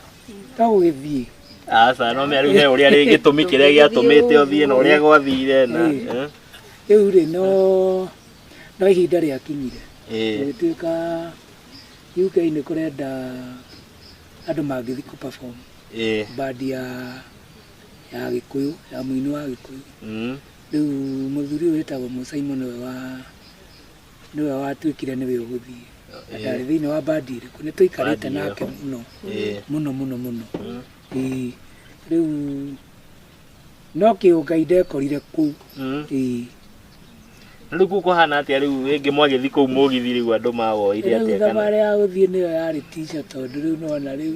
Ta gũgĩthiĩ. Aca no mĩa rĩu he ũrĩa rĩ gĩtũmi kĩrĩa gĩatũmĩte ũthiĩ na ũrĩa gwathire na Rĩu rĩ no ihinda rĩakinyire. Gũgĩtuĩka UK nĩ kũrenda andũ mangĩthiĩ kũ perform band ya Gĩkũyũ ya mũini wa Gĩkũyũ. Rĩu mũthuri ũyũ wĩtagwo Mũsaimo nĩwe watuĩkire nĩwe ũgũthiĩ. Ndarĩ thĩinĩ wa bandi ĩrĩkũ nĩ tũikarĩte nake mũno mũno mũno mũno. Rĩu no kĩũngai ndekorire kũu. Rĩu kũu kũhana atĩa rĩu rĩngĩ mwagĩthiĩ kũu mũgithi rĩu andũ mawoire atĩa kana? Rĩu thabarĩ ya gũthiĩ nĩyo yarĩ tica tondũ rĩu nĩwona rĩu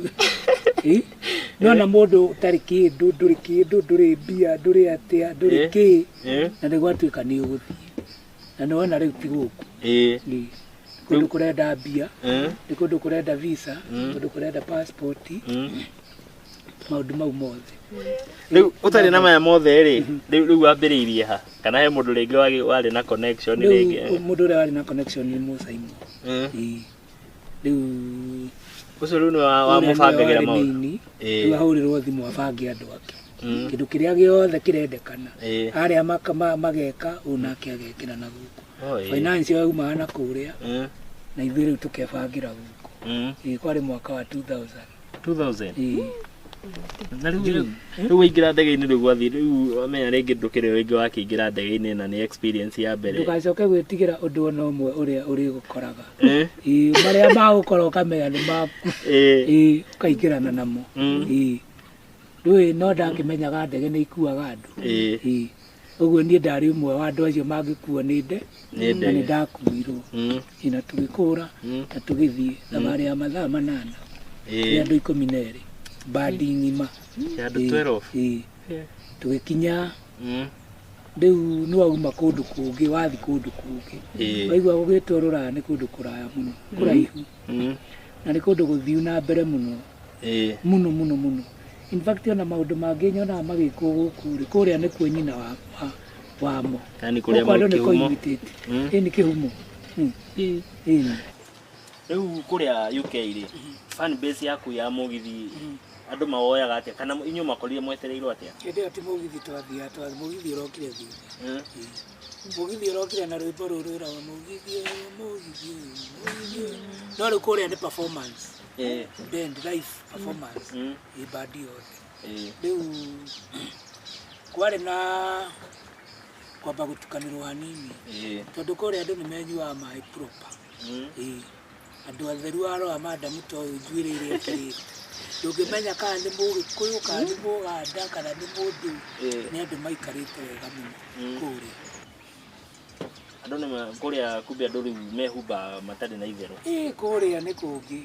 nĩwona mũndũ ũtarĩ kĩndũ ndũrĩ kĩndũ ndũrĩ mbia ndũrĩ atĩa ndũrĩ kĩ na nĩ gwatuĩka nĩ ũgũthiĩ na nĩwona rĩu ti gũkũ. Kũndũ kũrenda mbia, nĩ kũndũ kũrenda visa, kũndũ kũrenda passport, maũndũ mau mothe. Rĩu ũtarĩ na maya mothe rĩ, rĩu wambĩrĩirie ha? Kana he mũndũ rĩngĩ warĩ na connection rĩngĩ? Rĩu mũndũ ũrĩa warĩ na connection nĩ Mũsaimo. Rĩu ũcio rĩu nĩwe wamũbangagĩra maũndũ. Rĩu ahũrĩrwo thimũ abange andũ ake. Kĩndũ kĩrĩa gĩothe kĩrendekana. Arĩa mageka ũũ nake agekĩra na gũkũ. Finance yaumaga na kũrĩa na ithuĩ rĩu tũkebangĩra gũkũ. Kwarĩ mwaka wa 2000. 2000? Na rĩu waingĩra ndege-inĩ rĩu gwathiĩ rĩu wamenya rĩngĩ ndũkĩrĩ rĩngĩ wakĩingĩra ndege-inĩ na nĩ experience ya mbere. Ndũgacoke gwĩtigĩra ũndũ ona ũmwe ũrĩa ũrĩgũkoraga. Marĩa magũkora ũkamenya nĩ maku. Ũkaingĩrana namo. Ndũĩ no ndakĩmenyaga ndege nĩ ikuaga andũ. Ũguo niĩ ndarĩ ũmwe wa andũ acio mangĩkuo nĩ nde na nĩ ndakuirwo. Na tũgĩkũra na tũgĩthiĩ thabarĩ ya mathaa 8. Nĩ andũ 12 bandi ng'ima. Andũ 12. Tũgĩkinya rĩu nĩ wauma kũndũ kũngĩ wathiĩ kũndũ kũngĩ. Waigua gũgĩtwo rũraya nĩ kũndũ kũraya mũno kũraihu. Na nĩ kũndũ gũthiu na mbere mũno. Mũno mũno mũno. In fact ona maũndũ mangĩ nyonaga magĩkwo gũkũ rĩ kũrĩa nĩkuo nyina wamo. Yaani kũrĩa kĩhumo. Ĩ nĩ kĩhumo. Rĩu kũrĩa UK rĩ fan base yaku ya mũgithi andũ mawoyaga atĩa kana inyuĩ makorire mwetereirwo atĩa? Hĩndĩ ĩyo ti mũgithi twathiaga mũgithi ũrokire thutha. Mũgithi ũrokire na rwĩmbo rũrũ rwĩragwo mũgithi ũyũ mũgithi ũyũ mũgithi ũyũ. No rĩu kũrĩa nĩ performance. Band live performance. Ĩ bandi yothe. Rĩu kwarĩ na kwamba gũtukanĩrwo hanini tondũ kũrĩa andũ nĩ menyuaga maĩ proper. Andũ atheru arora madamu ta ũyũ njuĩrĩ ĩrĩa ĩkĩrĩte. Ndũngĩmenya kana nĩ Mũgĩkũyũ kana nĩ Mũganda kana nĩ mũndũ nĩ andũ maikarĩte wega mũno kũrĩa. Andũ nĩ kũrĩa kumbe andũ rĩu mehumbaga matarĩ na itherũ. Kũrĩa nĩ kũngĩ.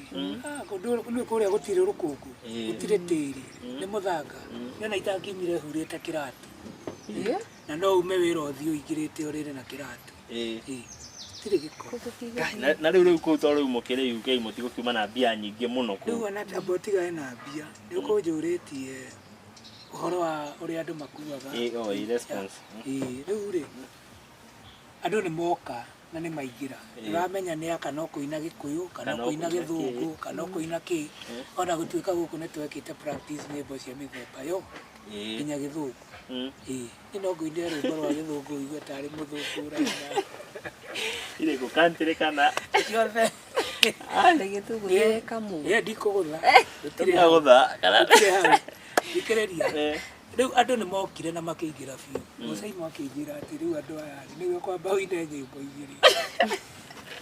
Kũndũ kũrĩa gũtirĩ rũkũngũ, gũtirĩ tĩri, nĩ mũthanga. Nĩona itakinyire hurĩte kĩratũ. Na no ume wĩra ũthiĩ ũingĩrĩte ũrĩre na kĩratũ. Gũtirĩ gĩko. Na rĩu kũu to rĩu mũkĩrĩ UK mũtigũkiuma na mbia nyingĩ mũno kũu. Rĩu ona tamba ũtigane na mbia. Nĩ ũkũnjũrĩtie Ũhoro wa ũrĩa andũ makuaga. Ĩ, o, ĩ, response. Ĩĩ, rĩu rĩ andũ nĩ moka na nĩ maingĩra. Ndũramenya nĩ aka no kũina Gĩkũyũ kana Kana kũina ũkũina Gĩthũngũ kĩ. kana kũina kĩ. Ona gũtuĩka gũkũ nĩ twekĩte practice nyĩmbo cia mĩthemba yo nginya Gĩthũngũ. Ĩĩ, niĩ no ngũinĩre rwĩmbo rwa Gĩthũngũ ũigue tarĩ mũthũngũ ũraina. Irĩkũ country kana Ciothe. Na Gĩthũngũ nĩ kamũ. Ĩĩ, ndikũgũtha. Gũtirĩ Ndũkagũtha, kana? Gũtirĩ hau. Thikĩrĩria. Rĩu andũ nĩ mokire na makĩingĩra biũ. Mũcaimo akĩnjĩra atĩ rĩu andũ aya rĩ, nĩguo kwamba ũine nyĩmbo igĩrĩ.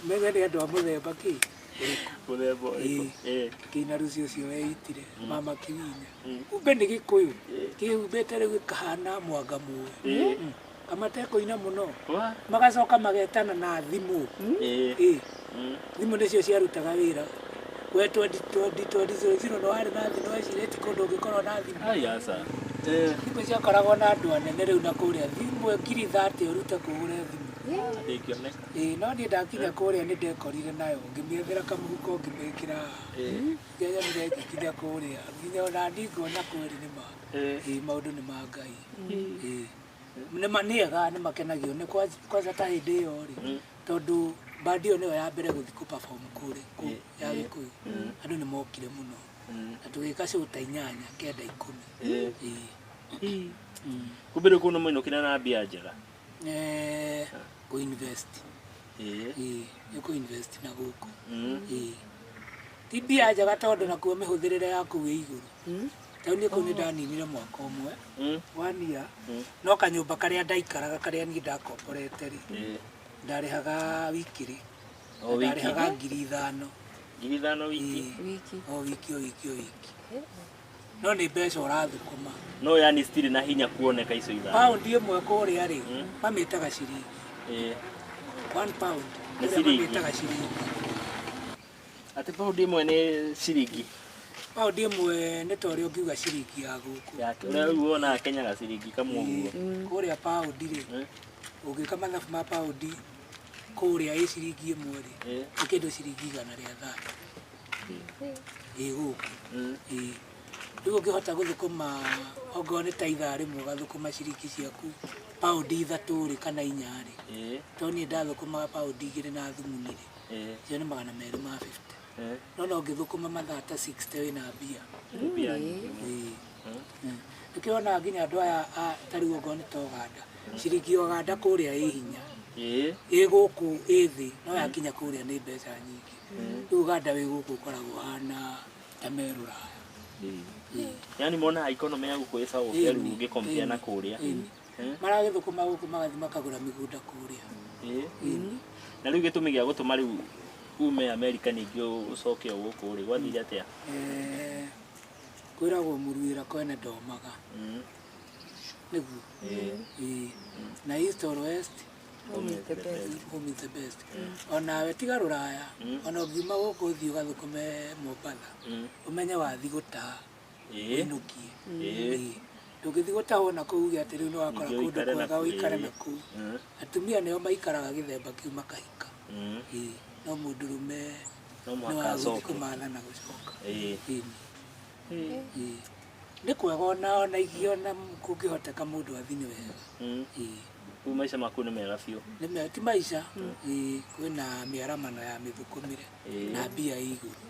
Menye nĩ andũ a mũthemba kĩ? Ũrĩkũ? Mũthemba ũrĩkũ? Ĩĩ. Kĩina rũciũ ũcio weitire, mama Kiwinya. Kumbe nĩ Gĩkũyũ. Kĩhumbĩte rĩu gĩkahana mwanga mũĩ. Kamatekũina mũno. Magacoka magetana na thimũ. Ĩĩ. Thimũ nĩcio ciarutaga wĩra. We 2020 no warĩ na thimũ wecirĩtie kũndũ ũngĩkorwo na thimũ. Ai, aca. Thimũ ciakoragwo na andũ anene rĩu na kũrĩa thimũ 30,000 ũrute kũgũre thimũ. Ndĩngĩoneka. Ĩĩ, no niĩ ndakinya kũrĩa nĩ ndekorire nayo ngĩmĩethera kamũhuko ngĩmĩkĩra haha. Ngĩanyonire ngĩkinya kũrĩa nginya ona niĩ ngona kweri nĩ ma. Ĩĩ, maũndũ nĩ ma Ngai. Ĩĩ. Nĩ ega nĩ makenagio nĩ kwanza ta hĩndĩ ĩyo rĩ tondũ bandi ĩyo nĩyo ya mbere gũthiĩ kũ perform kũrĩa kũu ya Gĩkũyũ. Andũ nĩ mokire mũno na tũgĩka show ta 8, 9, 10. Ĩĩ. Kumbe rĩu kũu nĩ mũinũkire na mbia njega. Kũ invest. Ĩĩ, nĩ kũ invest na gũkũ. Ĩĩ. Ti mbia njega tondũ nakuo mĩhũthĩrĩre yaku ĩ igũrũ. Rĩu niĩ kũu nĩ ndaninire mwaka ũmwe, one year, no kanyũmba karĩa ndaikaraga karĩa niĩ ndakomborete rĩ, ndarĩhaga wikĩrĩ. O wiki? Ndarĩhaga 5,000. 5,000 wiki? Wiki. O wiki, o wiki, o wiki. No nĩ mbeca ũrathũkũma. No yani citirĩ na hinya kuoneka icio ithano. Paundi ĩmwe kũrĩa rĩ, mamĩtaga ciringi. 1 pound. Nĩ Kũrĩa ciringi. mamĩtaga ciringi. Atĩ paundi ĩmwe nĩ ciringi. Paundi ĩmwe nĩ ta ũrĩa ũngiuga ciringi ya gũkũ. Ũrĩa rĩu wonaga Kenya gaciringi kamwe ũguo. Kũrĩa paundi rĩ, ũngĩka mathabu ma paundi kũrĩa ĩ ciringi ĩmwe rĩ, nĩ kĩndũ ciringi 130. Ĩ gũkũ. Ĩ. Rĩu ũngĩhota gũthũkũma ongorwo nĩ ta ithaa rĩmwe ũgathũkũma ciringi ciaku paundi 3 rĩ kana 4 rĩ. Tondũ niĩ ndathũkũmaga paundi 2 na thumuni rĩ, icio nĩ 250. No no ũngĩthũkũma mathaa ta 60 wĩna mbia. Mbia nyingĩ Ĩĩ. Nĩkĩo wonaga nginya andũ aya ta rĩu ongorwo nĩ ta Ũganda, ciringi ya Ũganda kũrĩa ĩ hinya. Ĩ gũkũ ĩ thĩ, no yakinya kũrĩa nĩ mbeca nyingĩ. Rĩu Ũganda wĩ gũkũ ũkoragwo ũhana ta me Rũraya. Yani monaga economy ya gũkũ ĩ sawa gũkĩra rĩu ũngĩ compare na kũrĩa. Maragĩthũkũma gũkũ magathiĩ makagũra mĩgũnda kũrĩa. Na rĩu gĩtũmi gĩa gũtũma rĩu ume America ningĩ ũcoke o gũkũ rĩ, gwathire atĩa? Kwĩragwo mũruĩra kwene ndomaga. Nĩguo? Ĩĩ. Na east or west, Home is the best. Home is the best. Onawe tiga Rũraya, ona ũngiuma gũkũ ũthiĩ ũgathũkũme Mombatha, ũmenye wathiĩ gũtaha, ũinũkie. Ĩĩ. Ndũngĩthiĩ gũtahwo na kũu uge atĩ rĩu nĩ wakora Ningĩ kũndũ ũikare na kwega kũu, ũikare ĩĩ. na kũu. Atumia nĩo maikaraga gĩthemba kĩu makahika. Ĩĩ. No mũndũrũme No nĩ mũhaka wa gũthiĩ acoke. kũmatha na gũcoka. Ĩĩ. Ĩĩ. Nĩ kwega ona ingĩona kũngĩhoteka mũndũ athiĩ nĩ wega. Ĩĩ. Rĩu maica maku nĩ mega biũ. Nĩ mega, ti maica. Ĩĩ, kwĩna mĩaramano ya mĩthũkũmĩre na mbia ĩ igũrũ.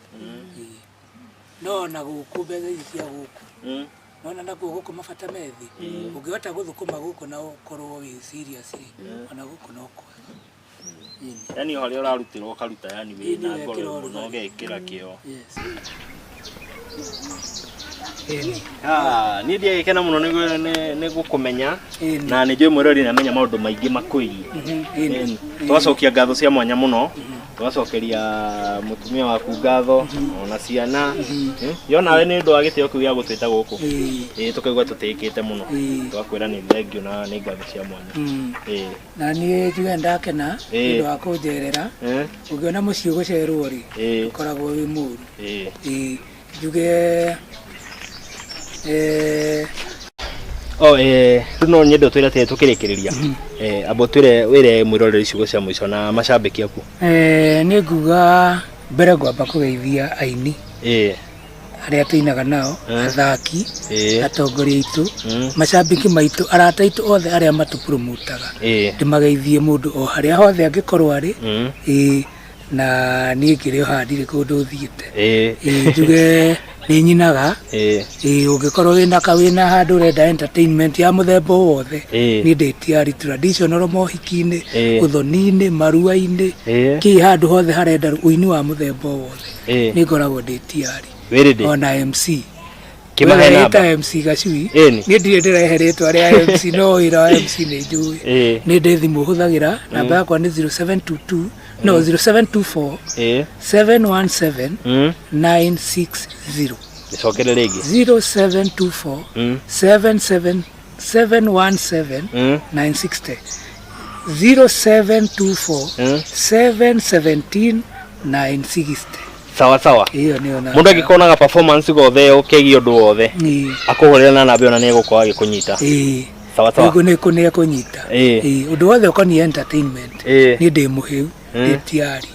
Ĩĩ. No ona gũkũ mbeca ici cia gũkũ, nona nakuo gũkũ mabata me thĩ, ũngĩhota gũthũkũma gũkũ na ũkorwo wĩ serious rĩ, ona gũkũ no kwega. Yani o harĩa ũrarutĩra ũkaruta yani Ĩĩ, wĩna nĩ ngoro wekĩra ĩmwe na ũrugarĩ. ũgekĩra kĩo. Yes. Niĩ ndiagĩkena mũno nĩ gũkũmenya na nĩ njũĩ mwĩrori nĩ amenya maũndũ maingĩ makwĩgiĩ. Ĩni. Twacokia ngatho cia mwanya mũno, twacokeria mũtumia waku ngatho ona ciana. Yonawe nĩ ũndũ wa gĩtĩo kĩu gĩa gũtwĩta gũkũ. Ĩĩ, tũkaigua tũtĩĩkĩte mũno. Twakwĩra nĩ thengio na nĩ ngatho cia mwanya. Ĩĩ. Na niĩ njuge ndakena nĩ ũndũ wa kũnjerera. Ũngĩona mũciĩ ũgũcerwo rĩ, ũkoragwo wĩ mũru. Ĩĩ, njuge Oh, rĩu no nyende ũtwĩre atĩ tũkĩrĩkĩrĩria. Amba ũtwĩre wĩre mwĩroreri ciugo cia mũico na macambĩki aku. Nĩ nguga mbere ngwamba kũgeithia aini. Arĩa tũinaga nao, athaki, atongoria aitũ, macambĩki maitũ, arata aitũ othe arĩa matũpromotaga, ndĩmageithie mũndũ o harĩa hothe angĩkorwo arĩ. Ĩĩ, na niĩ ngĩrĩ o haha, ndirĩ kũndũ thiĩte. Ĩĩ, njuge nĩ nyinaga. Ĩĩ, ũngĩkorwo wĩna ka wĩna handũ ũrenda entertainment ya mũthemba o wothe, niĩ ndĩ tiari, traditional, mohiki-inĩ, ũthoni-inĩ, marua-inĩ, kĩ handũ hothe harenda ũini wa mũthemba o wothe, nĩ ngoragwo ndĩ tiari. Wĩ ready? Ona MC. Kĩmahe Wee namba. wĩta MC Gacui. Ĩni. Niĩ ndirĩ ndĩrehe rĩtwa rĩa MC, no wĩra wa MC nĩ njũĩ. Nĩ ndĩ thimũ hũthagĩra, namba yakwa nĩ 0722, no, 0724 717 960. Gĩcokere rĩngĩ. 0724 77 717 960, 0724 717 960. Sawa sawa. Ĩyo nĩyo namba. Mũndũ angĩkonaga performance gothe ũkĩgiĩ ũndũ wothe, akũhũrĩra na namba ĩyo na nĩ egũkorwo agĩkũnyita. Sawa sawa. Nĩ nĩ ekũnyita. Ĩĩ, ũndũ wothe ũkoniĩ entertainment, niĩ ndĩ mũhĩu, ndĩ tiari.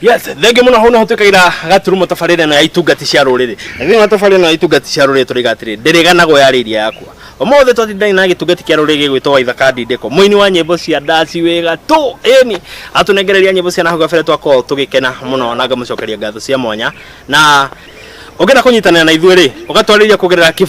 Yes, thengi muno. Hau niho twikagira gaturumo tabarĩra ĩno ya Itungati cia Rũrĩrĩ. Na thĩinĩ wa tabarĩra ĩno ya Itungati cia Rũrĩrĩ tũrĩga atĩrĩ, ndĩrĩganagwo yarĩ iria yakwa. Ũmũthĩ twatindani na gĩtungati kĩa rũrĩrĩ gĩgwĩtwo Waithaka Ndindĩko, mũini wa nyĩmbo cia ndaci wĩ gatũ. Ĩni, atũnengereria nyĩmbo cia nahau gabere, twakorwo tũgĩkena mũno na ngamũcokeria ngatho cia mwanya. Na ũngĩenda kũnyitanĩra na ithuĩ rĩ, ũgatwarĩria kũgerera 0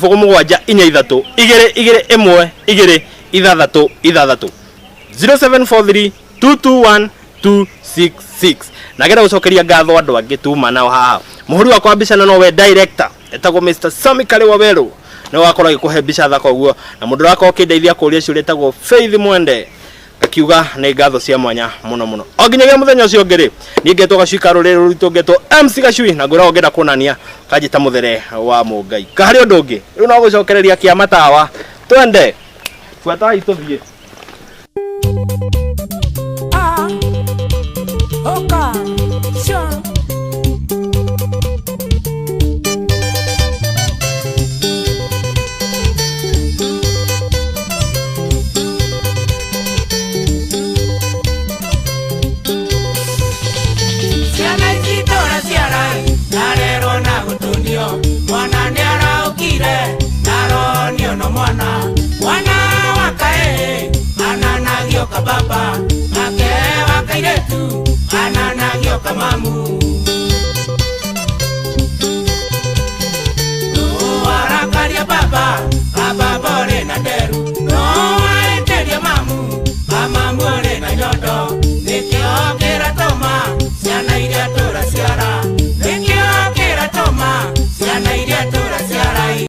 7 4 3 2 2 1 2 6 6, 0743 221 266. Na ngenda gucokeria ngatho andũ angĩ tuma nao haha. Mũhũri wakwa wa mbica na nowe director etagwo Mr Sami Kariwa Weru, nĩwe wakorwo agĩkũhe mbica thaka ũguo, na mũndũ ũrakorwo ũkĩndeithia kũria ciũria etagwo Faith Mwende. Akiuga nĩ ngatho cia mwanya mũno mũno. O nginyagia mũthenya ũcio ũngĩ rĩ, niĩ ngetwo Gacui ka rũrĩrĩ rwitũ, ngetwo MC Gacui, na ngwĩra ũngĩenda kuonania kanjĩta mũthere wa mũngai. Kaharĩ ũndũ ũngĩ rĩu no gũcokereria kĩa matawa, twende buatai tũthiĩ.